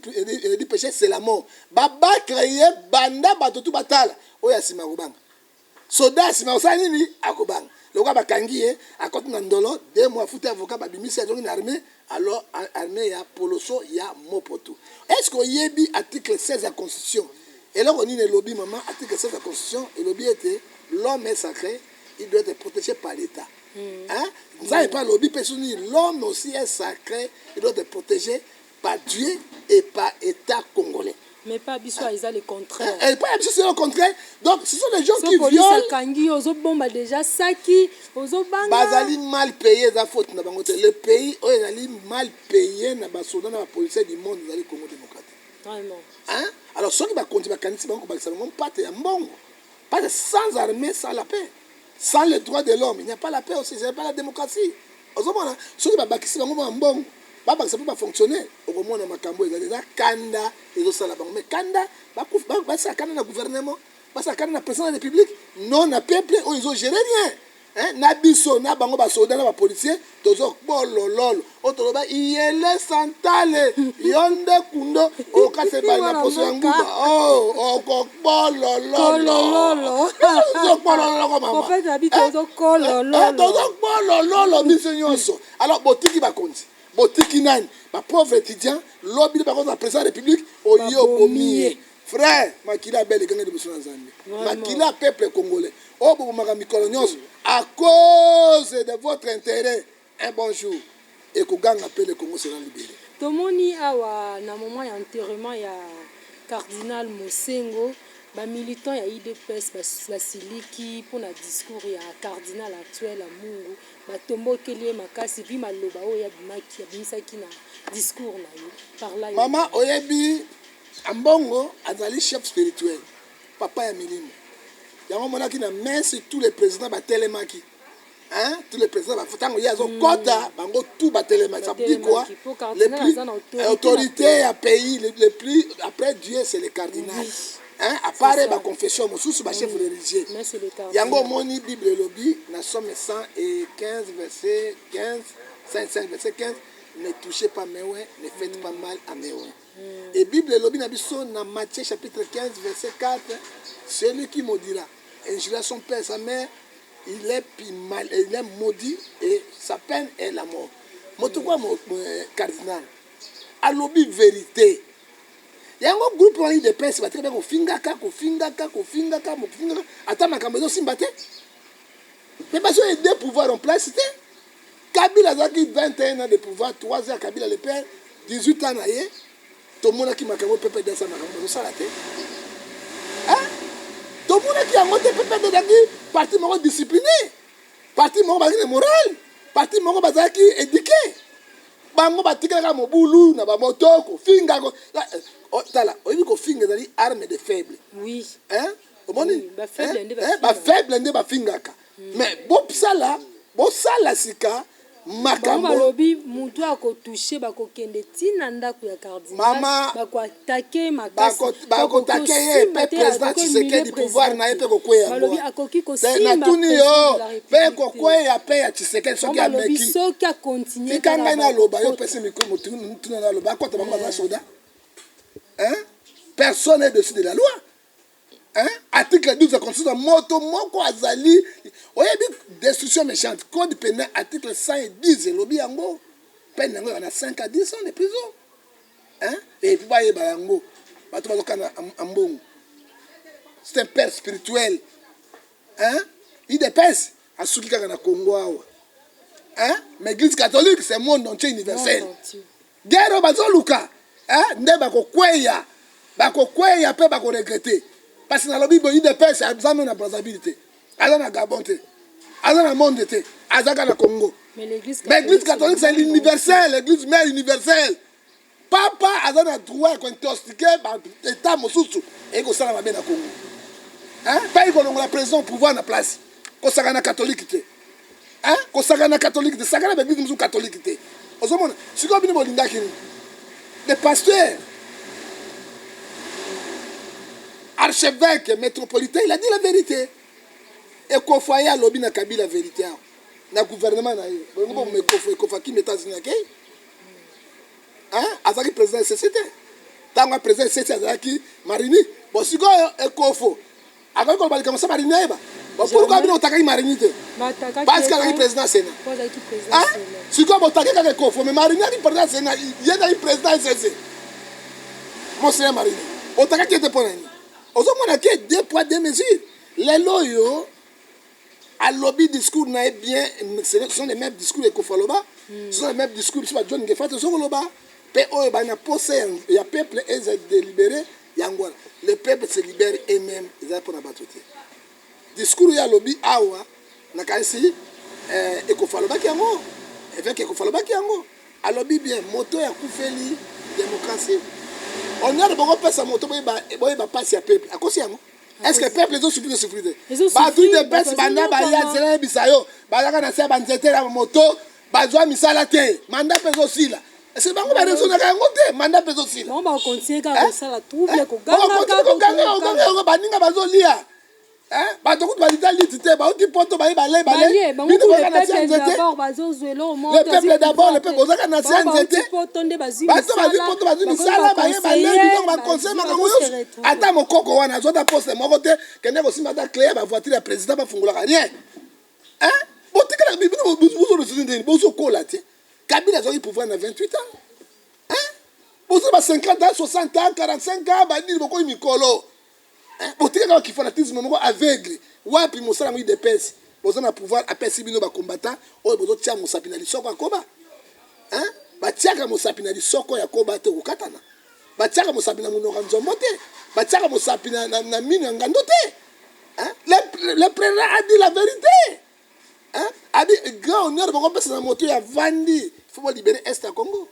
du péché, c'est la mort. Babattre ye banda bato tu batala oyo ya nsima akobanga, soda ya nsima akosala nini? Akobanga. Lokola bakangi ye, akoti na ndolo 2 mois, afuti avocat, babimisi, azongi na armée. Alors armée ya poloso ya mopoto. Est ce que oyebi article 16 ya Constitution eloko nini elobi, mama? Article 16 ya Constitution elobi ete l'homme est sacré, il doit être protégé par l'État. Hein? Nzambe mpe alobi mpe so nini? L'homme aussi est sacré, il doit être protégé par Dieu et par État congolais. Mais pas biso, eza le contraire. Et pas biso, c'est le contraire. Donc ce sont des gens so qui police violent. Akangi yo, ozobomba déjà saki, ozobanga. Bazali mal payé, eza faute na bango te. Le pays oyo ezali mal payé na basoda na bapolicier du monde ezali Congo démocratique. Vraiment. Hein? Alors soki bakonzi bakanisi bango kobakisa bango mpate ya mbongo, parce que sans armée, sans la paix, sans le droit de l'homme, il n'y a pas la paix aussi, c'est pas la démocratie. Ozomona, soki babakisi bango mwa mbongo, babakisa mpe bafonctionnaire, okomona makambo ezali. Eza kanda ezosala bango, mais kanda basala kanda na gouvernement, basala kanda na président de la République, non na peuple oyo ezogérer rien. Hein, na biso na bango, basoda na bapolicier, tozobolololo oyo toloba iyele santale yo nde kundo okasa ebali na poso ya nguba. Oh, okobolololo. Kolololo. Tozobolololo, mama. Prophète abi tozokolololo. Tozobolololo biso nyonso. Alors botiki bakonzi, botiki nani? Bapauvre étudiant, lobi nde bakozala président ya République oye obomi ye. Frère, makila abele ekanga liboso na Nzambe. Vraiment. Makila ya peuple congolais oyo bobomaka mikolo nyonso à cause de votre intérêt, un bon jour ekoganga mpe le Congo sera libéré. Tomoni awa na moment ya enterrement ya cardinal Mosengo, bamilitant ya UDPS basiliki mpona discours ya cardinal actuel ya Mungu. Batombokeli ye makasi vi maloba oyo abimaki, abimisaki na discours na ye par là. Mama, oyebi, Ambongo azali chef spirituel, papa ya milimo. Yango omonaki na messe, tous les présidents batelemaki. Hein? Tous les présidents, ntango ye azokɔta, bango tout batelemaki. Ça veut dire quoi? Batelemaki. Po Le cardinal plus aza na autorité autorité na ya pays, le plus après Dieu, c'est le cardinal. Hein? À part C'est ça. baconfession mosusu, bachef religieux. Mais c'est le cardinal. Yango omoni, Bible elobi na Psaume 115 verset 15, 105 verset 15: «Ne touchez pas mes oints, ne faites pas mal à mes oints.» Et Bible elobi na biso na Matthieu chapitre 15 verset 4: «Celui qui maudira, injuriera son père, sa mère, il est maudit et sa peine est la mort.» Moto kwa cardinal alobi vérité. Yango groupe wana UDPS batika mpe kofingaka, kofingaka, kofingaka, kofingaka, ata makambo ezosimba te, mpe bazo aider pouvoir en place te. Kabila azalaki 21 ans de pouvoir, 3 ans Kabila le père, 18 ans na ye. Tomonaki makambo PPRD asala, makambo bazosala te. Hein? Tomonaki yango te. PPRD ezalaki parti moko discipliné, parti moko bazalaki na morale, parti moko bazalaki éduqué. Bango batikalaka mobulu na bamoto, kofinga tala, oyebi, kofinga ezali arme de faible. Hein? Omoni? Oui, bafaible Hein? nde Hein? bafingaka. Bafaible nde bafingaka, mais bosala, bosala sika Bango makambo. Balobi mutu akotouche, bakokende ntina ndako ya cardinal. Mama, bakoattaquer makasi. Bakoattaquer ye mpe président Tshisekedi, pouvoir na ye mpe kokweya. Balobi akoki kosimba. Natuni yo, mpe kokweya mpe ya Tshisekedi soki Balobi ameki. soki acontinuer. Tika ngai naloba, yo pesi micro, motuna naloba. Akota, bango baza soda. Hein? Personne n'est dessus de la loi. Hein? Article 12 ya constitution, moto moko azali, oyebi, destruction méchante, code pénal article 110 elobi yango, peine yango na 5 à 10 ans de prison. Hein? Et puis bayeba yango, bato bazokana Ambongo, c'est un père spirituel. Hein? UDPS asuki kaka na Congo awa. Hein? Mais église catholique, c'est monde entier, universel. Guerre oyo bazoluka, hein? Nde bakokweya, bakokweya mpe bakoregretter, parce nalobi boye, UDPS aza me na Brazzaville te, aza na Gabon te, aza na monde te, aza kaka na Congo. Mais l'église Mais église catholique, c'est l'universel, l'église mère universelle. Papa aza na droit ya kointoxiquer baétat mosusu eye kosala mabe na Congo, mpe kolongola président pouvoir na place. Kosaka na catholique te, hein? Kosaka na catholique te, saka na baeglise mosusu catholique te. Ozomona sikoyo, bino bolingaki nini? Le pasteur archevêque métropolitain, il a dit la vérité. Ekofo ye alobi na Kabila vérité awa na gouvernement na ye. Bongo boboma Ekofo, Ekofo akimi États-Unis, akei. Azalaki président ECC te. Ntango président ECC azalaki Marini. Bon, sikoyo Ekofo akoki koloba likambo sa Marini ayeba. Bon, pourquoi bino otakaki Marini te? Parce que azalaki président Sénat. Sikoyo botaki kaka Ekofo, mais Marini aki président Sénat, ye azalaki président ECC. Monseigneur Marini, otakaki ete mpo na nini? Ozomona ke deux poids, deux mesures. Lelo oyo alobi discours na ye bien, ce sont les mêmes discours Ekofo aloba, ce sont les mêmes discours biso bajohn Ngefa tozokoloba mpe oyo bana posa ya peuple eza délibéré. Se libèrent eux-mêmes eza mpona bato te. Discours ye alobi awa, nakanisi Ekofa alobaki yango, évêque Ekofa alobaki yango, alobi bien, moto oyo akufeli démocratie, honneur bokopesa moto, boyeba mpasi ya peuple, akosi yango. Est ce que peuple ezosouffrir, souffrir te? Bato UDPS banda baya, nzela yebisa yo, bazalaka na se ya banzete ya moto, bazwa misala te, mandat mpe ezosila. Ese bango baraisonnaka yango te, mandat mpe ezosila. Bango bakontinue kaka kosala trouble, koganga yango, baninga bazolia, bato kutu balita liti te, bauti poto, baye bale bale, bino boza na se ya nzete. Le peuple d'abord, le peuple, bozaka na se ya nzete. Bato bazwi poto, bazwi misala, baye bale, biloko baconseil, makambo nyonso. Ata mokoko wana azwa ata poste moko te, kende kosimba ata clé ya bavoiture ya président, bafungolaka rien. Botikala bino bozolosusu ndeni, bozokola te. Kabila azwaki pouvoir na 28 ans, boza ba 50 ans, 60 ans, 45 ans, banini, bokoyi mikolo, botikaka bakifanatisme moko aveugle. Wapi mosala yango? UDPS boza na pouvoir, apesi bino bacombattant oyo bozotia mosapi na lisoko ya koba. Batiaka mosapi na lisoko ya koba te, kokatana. Batiaka mosapi na monoko ya nzombo te, batiaka mosapi na mino ya ngando te. Le président a dit la vérité, hein? Abi grand honneur bakopesa na moto ya vandi, faut bolibérer est ya Congo.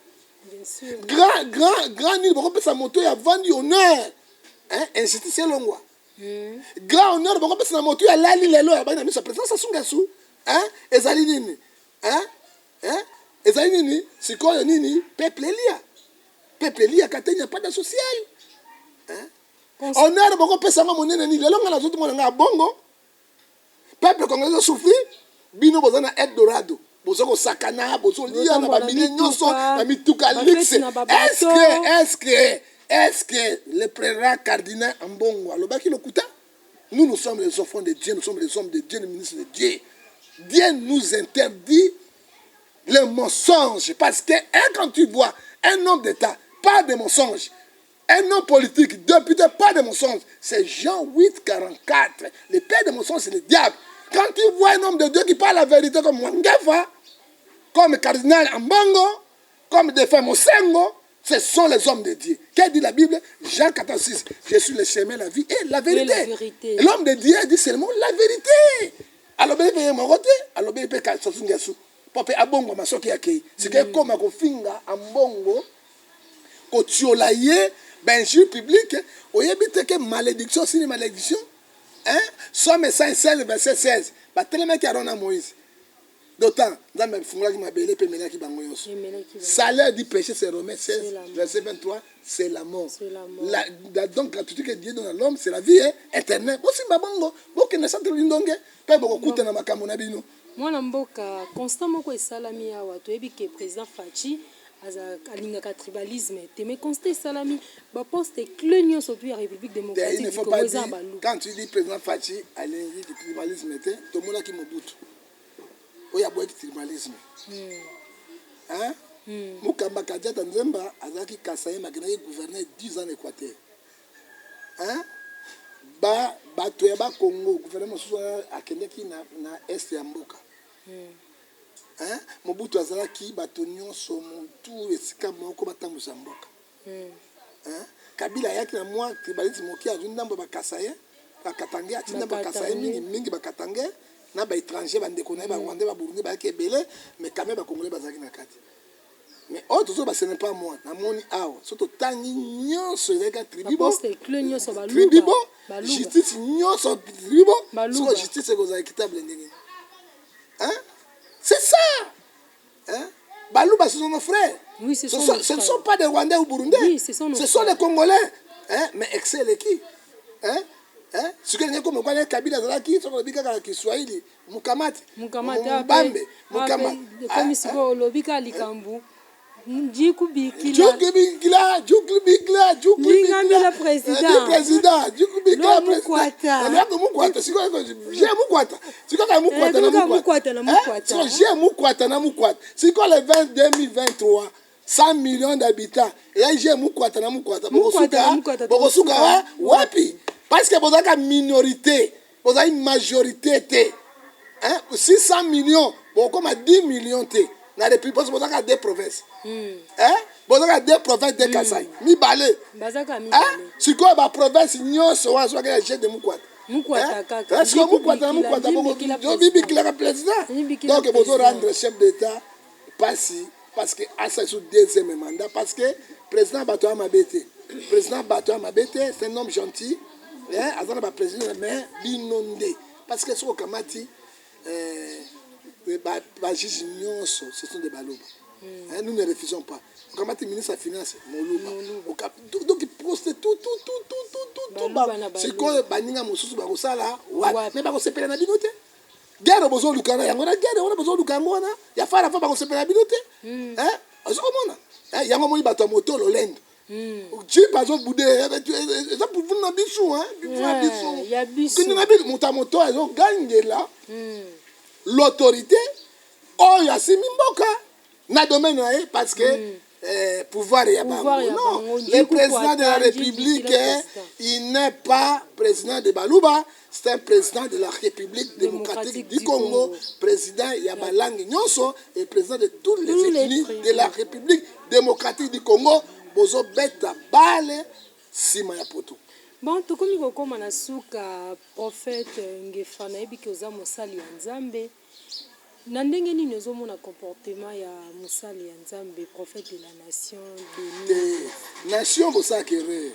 Grand, grand, grand nini bakopesa moto ya vandi honneur, hein? Injustice elongwa. Grand honneur bakopesa na moto ya lali lelo ya baki na miso ya président Sassou Nguesso, hein? Ezali nini, hein? Hein? Ezali nini sikoyo? Nini? Peuple elia, peuple eliaka te, n'y a pas de social, hein? Honneur bokopesa ngo monene nini? Lelo ngai nazotomona ngai bongo, peuple congolais azosouffrir, bino boza na Eldorado, boza kosakana, bozolia na bamilie nyonso, na mituka luxe. Est-ce que le président cardinal Ambongo alobaki lokuta? Nous, nous sommes les enfants de Dieu, nous sommes les hommes de Dieu, les ministres de Dieu. Dieu nous interdit le mensonge parce que hein, quand tu vois un homme d'État, pas de mensonge, un homme politique, député, pas de mensonge. C'est Jean 8, 44. Le père de mensonge, c'est le diable. Quand tu vois un homme de Dieu qui parle la vérité comme Mwangefa, comme cardinal Ambongo, comme défunt Monsengwo, ce sont les hommes de Dieu. Qu'est-ce dit la Bible? Jean 14, 6. Je suis le chemin, la vie et la vérité. La vérité. L'homme de Dieu dit seulement la vérité. Alobeli mpe moko te, alobeli mpe Sassou Nguesso mpo mpe abongwama soki akei sika ekóma kofinga Ambongo, kotiola ye, bainjure publique. Oyebi te ke malédiction osili malédiction, hein? Psaume 116 verset 16, batelemaki Aron na Moïse, d'autant Nzambe afungolaki mabele mpe emelaki bango nyonso. Salaire du péché, c'est Romains 16 verset 23, c'est la mort. La, donc gratuité que Dieu donne à l'homme, c'est la vie, hein, éternelle. Bosimba bongo, bokende centre Lindonge mpe bokokutana makambo na bino. Mwana mboka, constat moko esalami awa. Toyebi ke président Fatshi alingaka tribalisme te, mais constat esalami, baposte clé nyonso tu ya République démocratique du Congo eza baluba. Quand tu dis président Fatshi alingi tribalisme te, tomonaki Mobutu oyo aboyaki tribalisme, hein? Mukamba Kadiata Nzemba azalaki kasaïen, akendaki gouverneur 10 ans na Équateur, hein? Ba bato ya Bakongo, gouvernement mosusu wana akendaki na est ya mboka, hein? Mobutu azalaki bato nyonso motu esika moko batambusa mboka, hein? Kabila ayaki na mwa tribalisme moke, azwi ndambo ya bakasaïen, bakatangais, ati ndambo ya bakasaïen, mingi mingi bakatangais na baétranger, bandeko na ye barwandais, baburundi bayaki ebele, mais quand même bacongolais bazalaki na kati. Mais oyo tozoba, ce n'est pas moi, namoni awa so totangi nyonso ezalaki tribu bo justice nyonso tribu bo. Soko justice ekozala équitable ndenge, hein? C'est ça, hein? Baluba, ce sont nos frères. Oui, ce ce ne sont pas des Rwandais ou Burundais. Oui, ce sont, nos ce sont des Congolais, hein? Mais excès eleki, hein? Hein? Sikoyo ndenge koma kwana, Kabila azalaki, soki olobi kaka na Kiswahili, mukamati. Mukamati. Mbambe. Mukamati. Komi sikoyo olobi kaka likambo jikubikila. Jukubikila, jukubikila. Jukubikila président. Président jukubikila. Mukwata. Mukwata, mukwata. Sikoyo je mukwata, sikoyo kaka mukwata na mukwata na mukwata. Sikoyo je mukwata na mukwata. Sikoyo le 20 2023, 100 millions d'habitants eya je mukwata na mukwata, bokosuka wapi? Parce que bozalaka minorité, bozali majorité te, 600 millions, bokokoma 10 millions te na république, parce bozalaka deux provinces. Bozaka deux provinces, deux Kasai mibale. Bazaka mibale. Sikoyo baprovince nyonso wana soki ya jeu de Mukwata. Mukwata kaka. Sikoyo Mukwata na Mukwata bibikilaka président. Donc bozo rendre chef d'État pasi, parce que asali su deuxième mandat, parce que président bato ya mabe te, président bato ya mabe te, c'est un homme gentil, aza na baprésident. Mais bino nde, parce que soki okamati bajuge nyonso, ce sont des Baluba. Nous ne refusons pas. Okamati ministre ya Finance, Moluba. Donc poste tout, tout, tout, tout, tout, tout, tout. Sikoyo baninga mosusu bakosala wapi? Mais bakosepela na bino te. Guerre bozoluka na yango, na guerre wana bozoluka yango wana ya fara fa, bakosepela na bino te. Ozokomona yango, moi bato ya moto lolendo, jeep azobude, eza puvunu na biso, na biso kende na biso. Moto ya moto azogangela l'autorité oyo asimbi mboka na domaine na ye, parce que pouvoir ya bango. Non, le président de la République, il n'est pas président de Baluba, c'est un président de la République démocratique du Congo, président ya balangue nyonso et président de toutes les ethnies de la République démocratique du Congo. Bozobeta bale nsima ya poto. Bon, tokomi kokóma na suka. Prophète Ngefa, nayebi ke oza mosali ya Nzambe. Na ndenge nini ozomona comportement ya mosali ya Nzambe, prophète de la nation Denis? Nation, bosalaka erreur.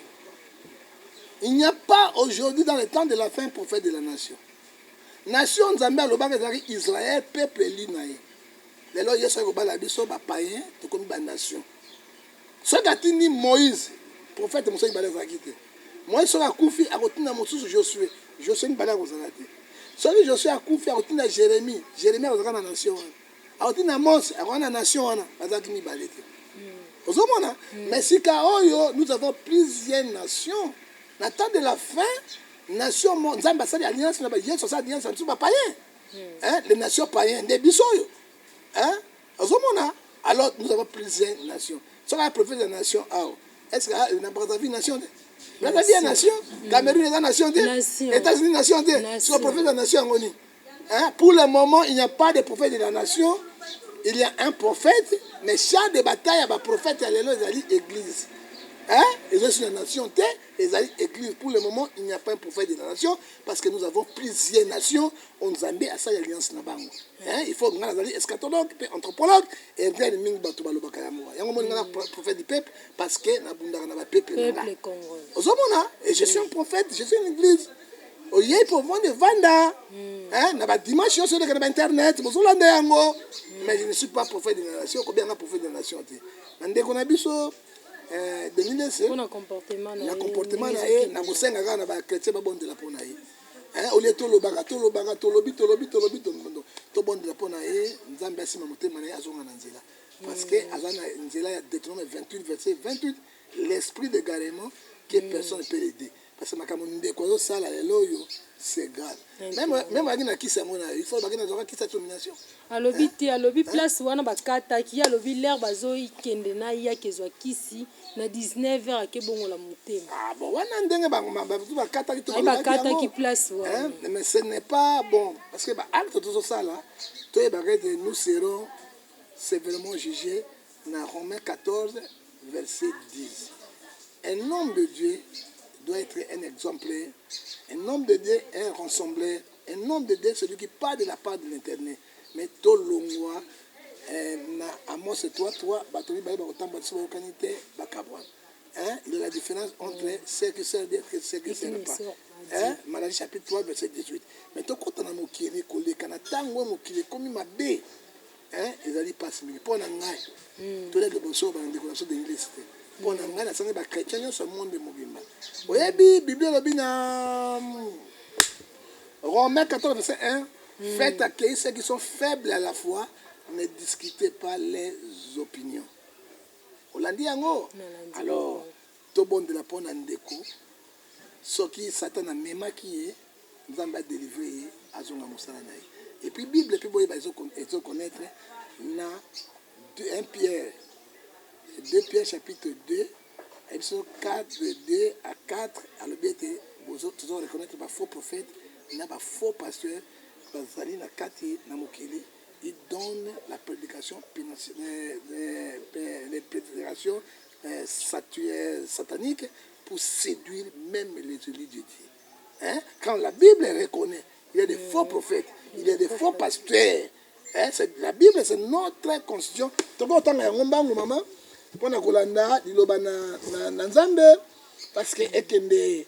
Il n'y a pas aujourd'hui, dans le temps de la fin, prophète de la nation. Nation Nzambe alobaka ezalaki Israël, peuple élu na ye. Lelo Yesu akobala biso bapayen, tokomi banation. Soki atindi Moïse, prophète mosusu mibale azalaki te. Moïse soki akufi, akotinda mosusu, Josue. Josue mibale akozala te. Soki Josue akufi, akotinda Jérémie. Jérémie akozalaka na nation wana. Akotinda Mose, akoka na nation wana. Bazalaki mibale te, ozomona. Mais sika oyo, nous avons plusieurs nations. Na temps de la fin, nation Nzambe asali alliance na Yesu, asali alliance na biso bapayen, les nations païens nde biso oyo, ozomona. Alors nous avons plusieurs nations. Soki aya prophète de la nation awa, est ce que na Brazzaville nation te? Brazzaville ya nation, Cameroun eza nation te, États-Unis nation te. Soki prophète de la nation yango nini? Pour le moment, il n'y a pas de prophète de la nation. Il y a un prophète, mais champ de bataille ya baprophète ya lelo ezali église, eza sur la nation te, ezali église. Pour le moment, il n'y a pas un prophète de la nation, parce que nous avons plusieurs nations oyo Nzambe asali alliance na bango. Il faut nga nazali eschatologue mpe anthropologue. Ergane mingi bato balobaka yango. Yango moni nga na prophète du peuple, parce que nabundaka na bapeuple na nga, ozomona. Et je suis un prophète, je suis une église. Oyei mpo ovanda, evanda na badimanche nyonso, eleka na bainternet, bozolanda yango. Mais je ne suis pas prophète de la nation. Kobenga prophète de la nation te. Na ndeko na biso Denis Lese, na comportement na ye, na kosenga kaka na bachrétien babondela mpo na ye. Au lieu tolobaka, tolobaka, tolobi, tolobi, tolobi, tobondela mpo na ye. Nzambe asima motema na ye, azonga na nzela, parce que aza na nzela ya Deutéronome 28 verset 28, l'esprit d'égarement que personne ne peut l'aider. Parce que makambo ndeko azosala lelo oyo, c'est grave. Même ayaki na kisi yango na ye, il faut baki nazwaka kisi ya domination. Alobi te, alobi place wana bakataki ye. Alobi l'heure bazokende na ye, akezwa kisi na 19 heures, akebongola motema. Ah bon, wana ndenge bakataki. To bakataki place wana. Mais ce n'est pas bon, parce que baacte tozosala, toyebaka ete nous serons sévèrement jugés na Romains 14 verset 10. Un homme de Dieu doit être un exemplaire. Un homme de Dieu est un rassembleur. Un homme de Dieu, celui qui parle de la part de l'Éternel. Mais tolongwa na Amos 3 3, bato mibale bakotambola biso bayokani te, bakabwana. Il y a la différence entre ceux qui servent Dieu et ceux qui ne servent pas. Hein? Malachie chapitre 3 verset 18. Mais tokota na mokili koleka na ntango oyo mokili ekomi mabe, ezali mpasi mingi mpo na ngai. Tolia liboso bandeko na biso d'Église te. Mpo na ngai, nasangi bachrétien nyonso ya monde mobimba. Oyebi, Bible elobi na Romains 14 verset 1: faites accueillir ceux qui sont faibles à la foi, ne discutez pas les opinions. Olandi yango? Alors tobondela mpo na ndeko. Soki Satan amemaki ye, Nzambe adélivre ye, azonga mosala na ye. Et puis Bible mpe boyeba, ezoconnaître na 1 Pierre, 2 Pierre chapitre 2, ayebi biso 4, 2 à 4, alobi ete tozo reconnaître bafaux prophète na bafaux pasteur bazali na kati na mokili. Il donne la prédication les prédications sataniques pour séduire même les élus de Dieu. Hein? Quand la Bible reconnaît, il y a des faux prophètes, il y a des faux pasteurs. Hein? La Bible, c'est notre constitution. Tokotanga yango mbangu, mama, mpona kolanda liloba na Nzambe, parce que ekende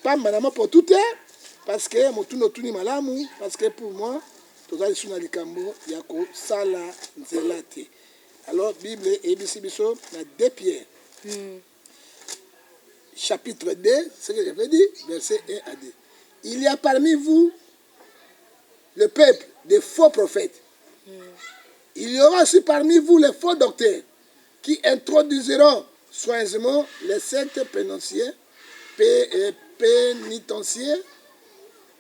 pamba na mopotu te, parce que motuni otuni malamu, parce que pour moi toza lisusu na likambo ya kosala nzela te. Alors Bible eyebisi biso na 2 Pierre chapitre 2, ce que j'avais dit, verset 1 à 2: il y a parmi vous, le peuple, des faux prophètes. Il y aura aussi parmi vous les faux docteurs qui introduiront soigneusement les sectes pénitencières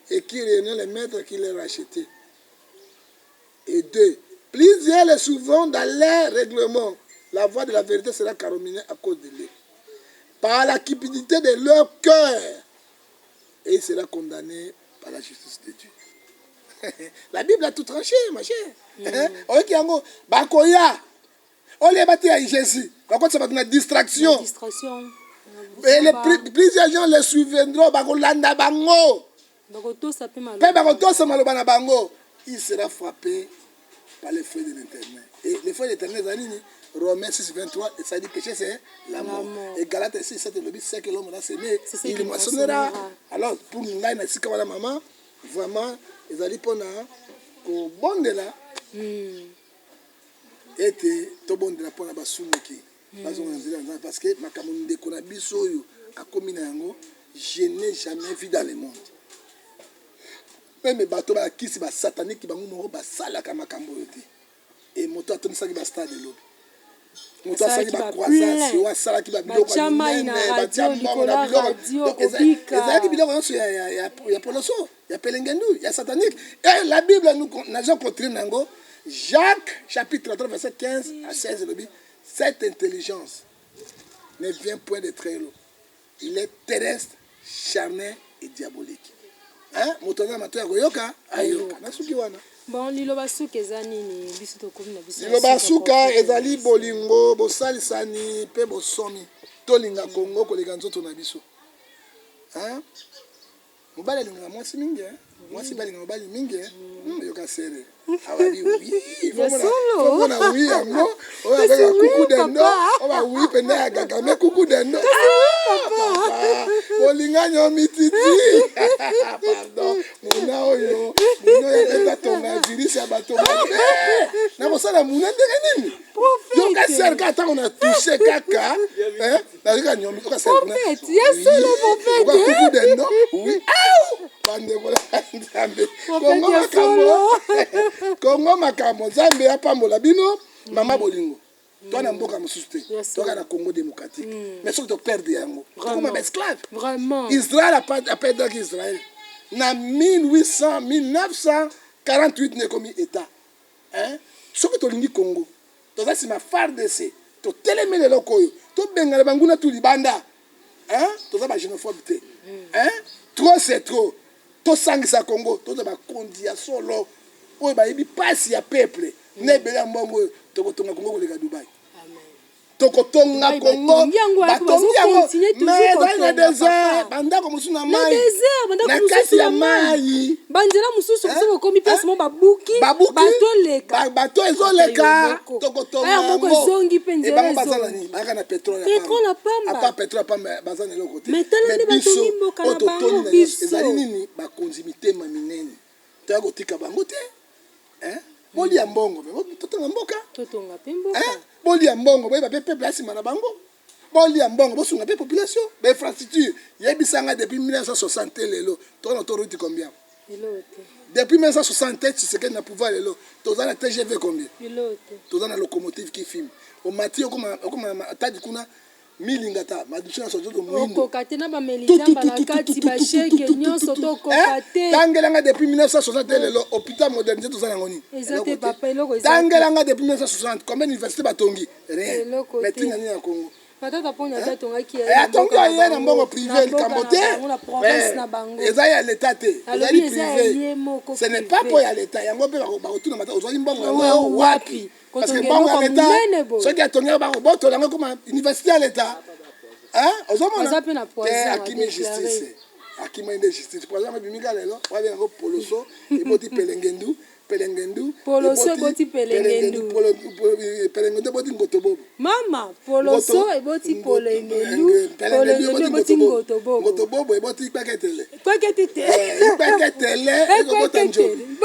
et qui renient les maîtres qui les rachetaient. Et deux, plusieurs les suivront dans leurs règlements. La voie de la vérité sera calomniée à cause de lui. Par la cupidité de leur cœur, et il sera condamné par la justice de Dieu. La Bible a tout tranché, ma chère. Oyoki yango, bakoya olie bateya Jésus, bakotisa bato na distraction. Distraction. Et plusieurs gens les suivront, bakolanda bango. Bakotosa mpe maloba. Mpe bakotosa maloba na bango. Il sera frappé par le feu de l'Éternel. Et le feu de l'Éternel eza nini? Romains 6, 23, ça dit: péché, c'est la mort. Mort. Et Galates 6, 7 elobi: ce que l'homme a semé, C'est ce il qu'il moissonnera. moissonnera. Alors pour ngai, na esika wana, mama, vraiment ezali mpona kobondela ete tobondela mpona basumuki bazonga na nzela ya Nzambe, parce que makambo ndeko na biso oyo akomi na yango, je n'ai jamais vu dans le monde. Même bato bakisi basataniki, bango moko basalaka makambo oyo te. E moto atondisaki bastade elobi, moto asalaki Asalaki bacroisade, baplein. oyo asalaki babiloko Batia mai na minene, radio, batia mbongo likolo na ya biloko. radio, Donc, kobika. Ezalaki biloko nyonso ya poloso, ya pelengendu, ya satanique. Et la Bible nous nazo continue na yango, Jacques chapitre 3, verset 15 à 16, elobi: cette intelligence ne vient point de très haut, il est terrestre, charnel et diabolique. Hein? Moto aza na matoi ya koyoka, ayoka. Nasuki wana. Bon, liloba suka eza nini? Biso tokomi na biso na Liloba suka prophète ezali na biso. bolingo, bosalisani mpe bosomi. Tolinga Kongo koleka nzoto na biso. Hein? Mobali alingaka mwasi mingi, hein? Mwasi mpe alingaka mobali mingi, hein? Yoka sere awabi oui. Ya solo. Mona oui yango oyo Kasi abengaka oui, kuku dendo. papa. Oyo bawi mpenza ya Kagame, kuku dendo. Ah, papa, bolinga mititi, pardon. Muna oyo, muna oyo abeta tonga virus ya bato mabe. Nakosala muna ndenge nini? Yoka sere kaka, ntango na touche kaka, nayoka nyomi. Yoka sere kuna. Prophète, ya solo, prophète. Yoka kuku dendo, oui. Au! Bandeko na Nzambe, Prophète, Kongo ya makambo, solo. Kongo makambo. Nzambe apambola bino. Mama bolingo, toa na mboka mosusu te, toka na Congo démocratique. Mais soki toperdre yango, tokoma baesclave. Israel aperdaki Israel na 1800, 1948 nde ekomi état. Hein? Soki tolingi Congo, toza nsima FARDC, totelemeli eloko oyo, tobengana banguna tu libanda. Hein? Toza baxénophobe te. Hein? Trop, c'est trop. Tosangisa Congo, toza bakonzi ya solo oyo bayebi mpasi ya peuple na ebele ya mbongo oyo, tokotonga Congo koleka Dubai. Amen. Tokotonga Dubai, Congo. batongi yango, Batongi yango, bazocontinue toujours mais ezali na kotonga, désert. papa. Bandako mosusu na Na mai, désert, bandako na mosusu kati ya na mai. mai. Banzela mosusu Hein? mosusu bokomi place Hein? mo babuki. Babuki. Bato eleka. Bato ezoleka. Moko. Tokotonga Aya moko yango. ezongi mpe E nzela bango baza na ezongi. nini? Bayaka na pétrole ya Pétrole ya pamba. pamba. À part pétrole ya pamba, baza na eloko te. Mais tala Mais nde biso, batongi mboka oyo na bango, totoni na nyonso, biso. ezali nini? Bakonzi mitema minene, toya kotika bango te. Hein? Bolia mbongo, mais totonga mboka. Totonga mpe mboka. Hein? Bolia mbongo, boyeba mpe peuple asima na bango. Bolia mbongo, bosunga mpe population. Bainfrastructure, yebisanga, depuis 1960 lelo tokona autoroute combien? Eloko te. Depuis 1960, Tshisekedi na pouvoir, lelo toza na TGV combien? Eloko te. Toza na locomotive qui fume. Omati, okoma Matadi kuna, milinga ta madusu nyonso nzoto mwindo. Okoka te na bamelizamba na kati, basheke nyonso, tokoka te. Tangelanga, depuis 1960 lelo, hôpital modernisé toza nango nini? Eza Eloko te, papa, eloko eza te. Tangelanga, depuis 1960, combien d'université batongi? Rien. Eloko Mais te. ntina nini ya Congo? Matata Ponyo ata atongaki ya ye na mboka na bango, na mbongo privé, likambo te, eza ya leta te, ezali privé, ce n'est pas mpo ya leta. Yango mpe bakotuna Matata, ozwaki mbongo yango wapi? Parce que mbongo ya leta, soki atongi yango, bakobotola yango koma université ya leta. Ozomona te, akimi justice, akimi nde justice. Poison yango ebimika lelo, wabenga yango poloso eboti pelengendu, pelengendu. Poloso eboti pelengendu. Pelengendu eboti ngotobobo. Mama, poloso eboti pelengendu, pelengendu eboti ngotobobo. Ngotobobo eboti kpeketele. Kpekete te. Kpeketele ekobota njobi,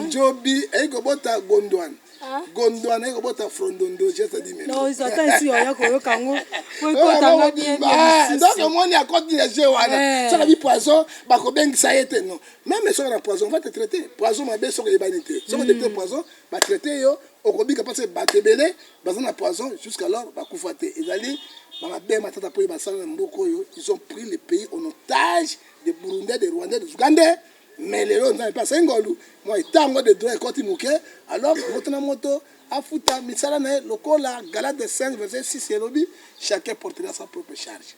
njobi ekobota gondwana, gondwana ekobota frondondo, geste di. Ata esi oya koyoka yango po ekotanga bien. Donc omoni, akoti na jeu wana. Soki abi poison, bakobengisa ye te. Non, même soki na poison, on va te traiter poison mabe. Soki oyebani te, soki odétecter poison, batraiter yo, okobika, parce que bato ebele baza na poison, jusqu'alors bakufa te. Ezali bamabe Matata mpo oyo basala na mboka oyo. Ils ont pris le pays en otage de Burundais, de Rwandais, de Ougandais. Mais lelo Nzambe mpe asali ngolu, mwa etango de droit ekoti moke. Alors moto na moto afuta misala na ye, lokola Galates 5 verset 6 elobi: chacun portera sa propre charge.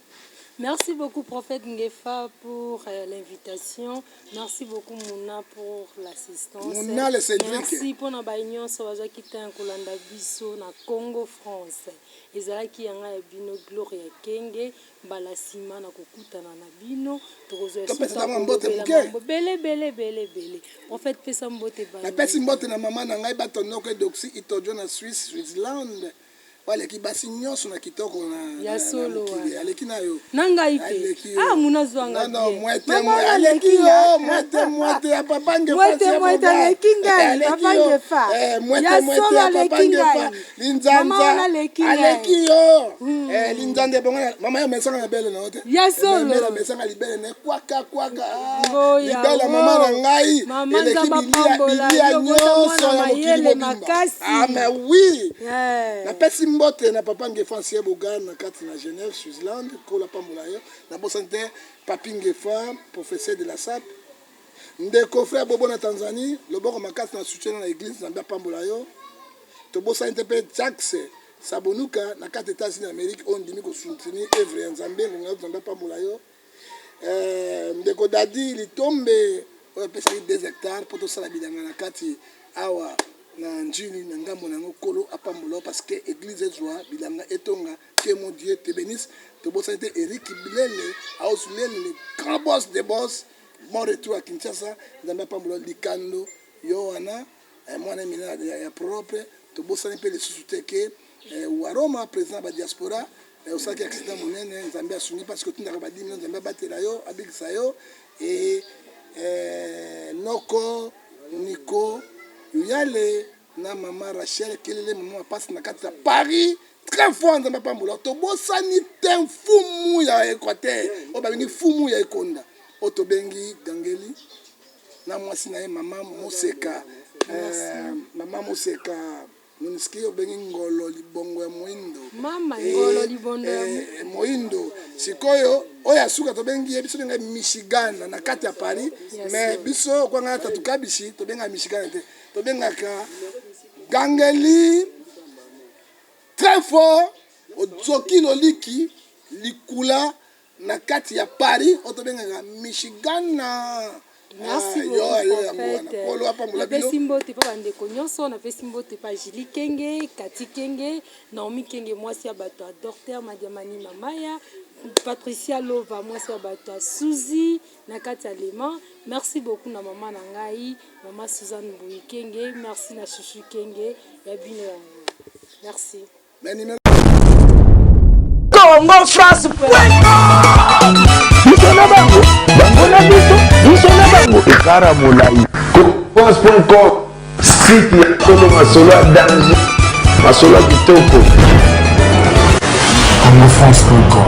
Merci beaucoup, prophète Ngefa, pour l'invitation. Merci beaucoup, Mouna, pour l'assistance. Mouna le Cédric. Merci pour na nyonso bazwaki temps kolanda biso na Congo France. Ezalaki yanga ya bino Gloria Kenge. Mbala nsima na kokutana na bino, tokozwa. Topesa mbote moke. Bele bele bele bele. Prophète, pesa mbote. Napesi mbote na mama na ngai Batondoko Edoxi Itojo na Suisse, Switzerland. Aleki basi nyonso na kitoko na Ya solo. Mokili aleki na yo. Na ngai mpe ah, muna zwanga. Mwete aleki yo, mwete mwete ya papa. Ngefa, mwete aleki ngai, papa Ngefa. Mwete mwete ya papa Ngefa, linzanza aleki yo, linzanza ebongo mama yo mesanga na bele na yo te. Ya solo. Mesanga libele na kwaka kwaka, libele mama na ngai eleki bilia nyonso ya mokili mobimba. Ah mais oui, napesi mbote na papa Ngefa Nsie Bogar na kati na Genève, Switzerland, kola pambola yo. Nabosani te papi Ngefa, professeur de la SAP, ndeko frère Bobo na Tanzanie, loboko makasi na soutien na église, Nzambe apambola yo. Tobosani te mpe Jacques Sabonuka na kati États-Unis d'Amérique, oyo ndimi kosoutenir œuvre ya Nzambe, ngonga, Nzambe apambola yo. Ndeko Dadi Litombe oyo apesaki 2 hectares mpo tosala bilanga na kati awa na Njili na ngambo na yango, kolo apambola, parce que église ezwa bilanga etonga. Que mon Dieu te bénisse. Tobosani te Eric Bilele Aos Lele, le grand boss de boss, bon retour à Kinshasa, Nzambe apambola. Likando yo wana, mwana emina ya propre. Tobosani mpe lisusu te ke Waroma, président ya badiaspora, osalaki accident monene, Nzambe asungi, parce que otindaka badimi. Nzambe abatela yo, abikisa yo. E noko Nico Yuyale na mama Rachel Kelele, mama mapasi na kati ya Paris, très fort, Nzambe apambola. Tobosani te mfumu ya Équateur oyo babengi Fumu ya Ekonda, oyo tobengi Gangeli na mwasi na ye mama Moseka, mama Moseka Moniski, obengi Ngolo Libongo ya Moindo. Mama Ngolo Libondo ya Moindo. Sikoyo oyo asuka, tobengi ye, biso tobenga Michigan na kati ya Paris, mais biso kwanga tatu kabisi tobengaka Michigan te, tobengaka Gangeli très fort, ozoki loliki likula na kati ya Paris, oyo tobengaka Michigan. Merci beaucoup, prophète. Napesi mbote mpo bandeko nyonso. Napesi mbote mpa Jili Kenge, Kati Kenge, Naomi Kenge, mwasi ya bato ya Docteur Madiamani Mamaya, Patricia Lova, mwasi ya bato ya Suzi na kati ya Lema. Merci beaucoup na mama na ngai, mama Suzanne Mbui Kenge. Merci na Shushu Kenge ya bino yango. Merci. Congo France. Biso na bango, bango na biso, biso na bango, ekara molai. France.com, site ya solo, masolo ya danger, masolo ya kitoko. Congofrance.com.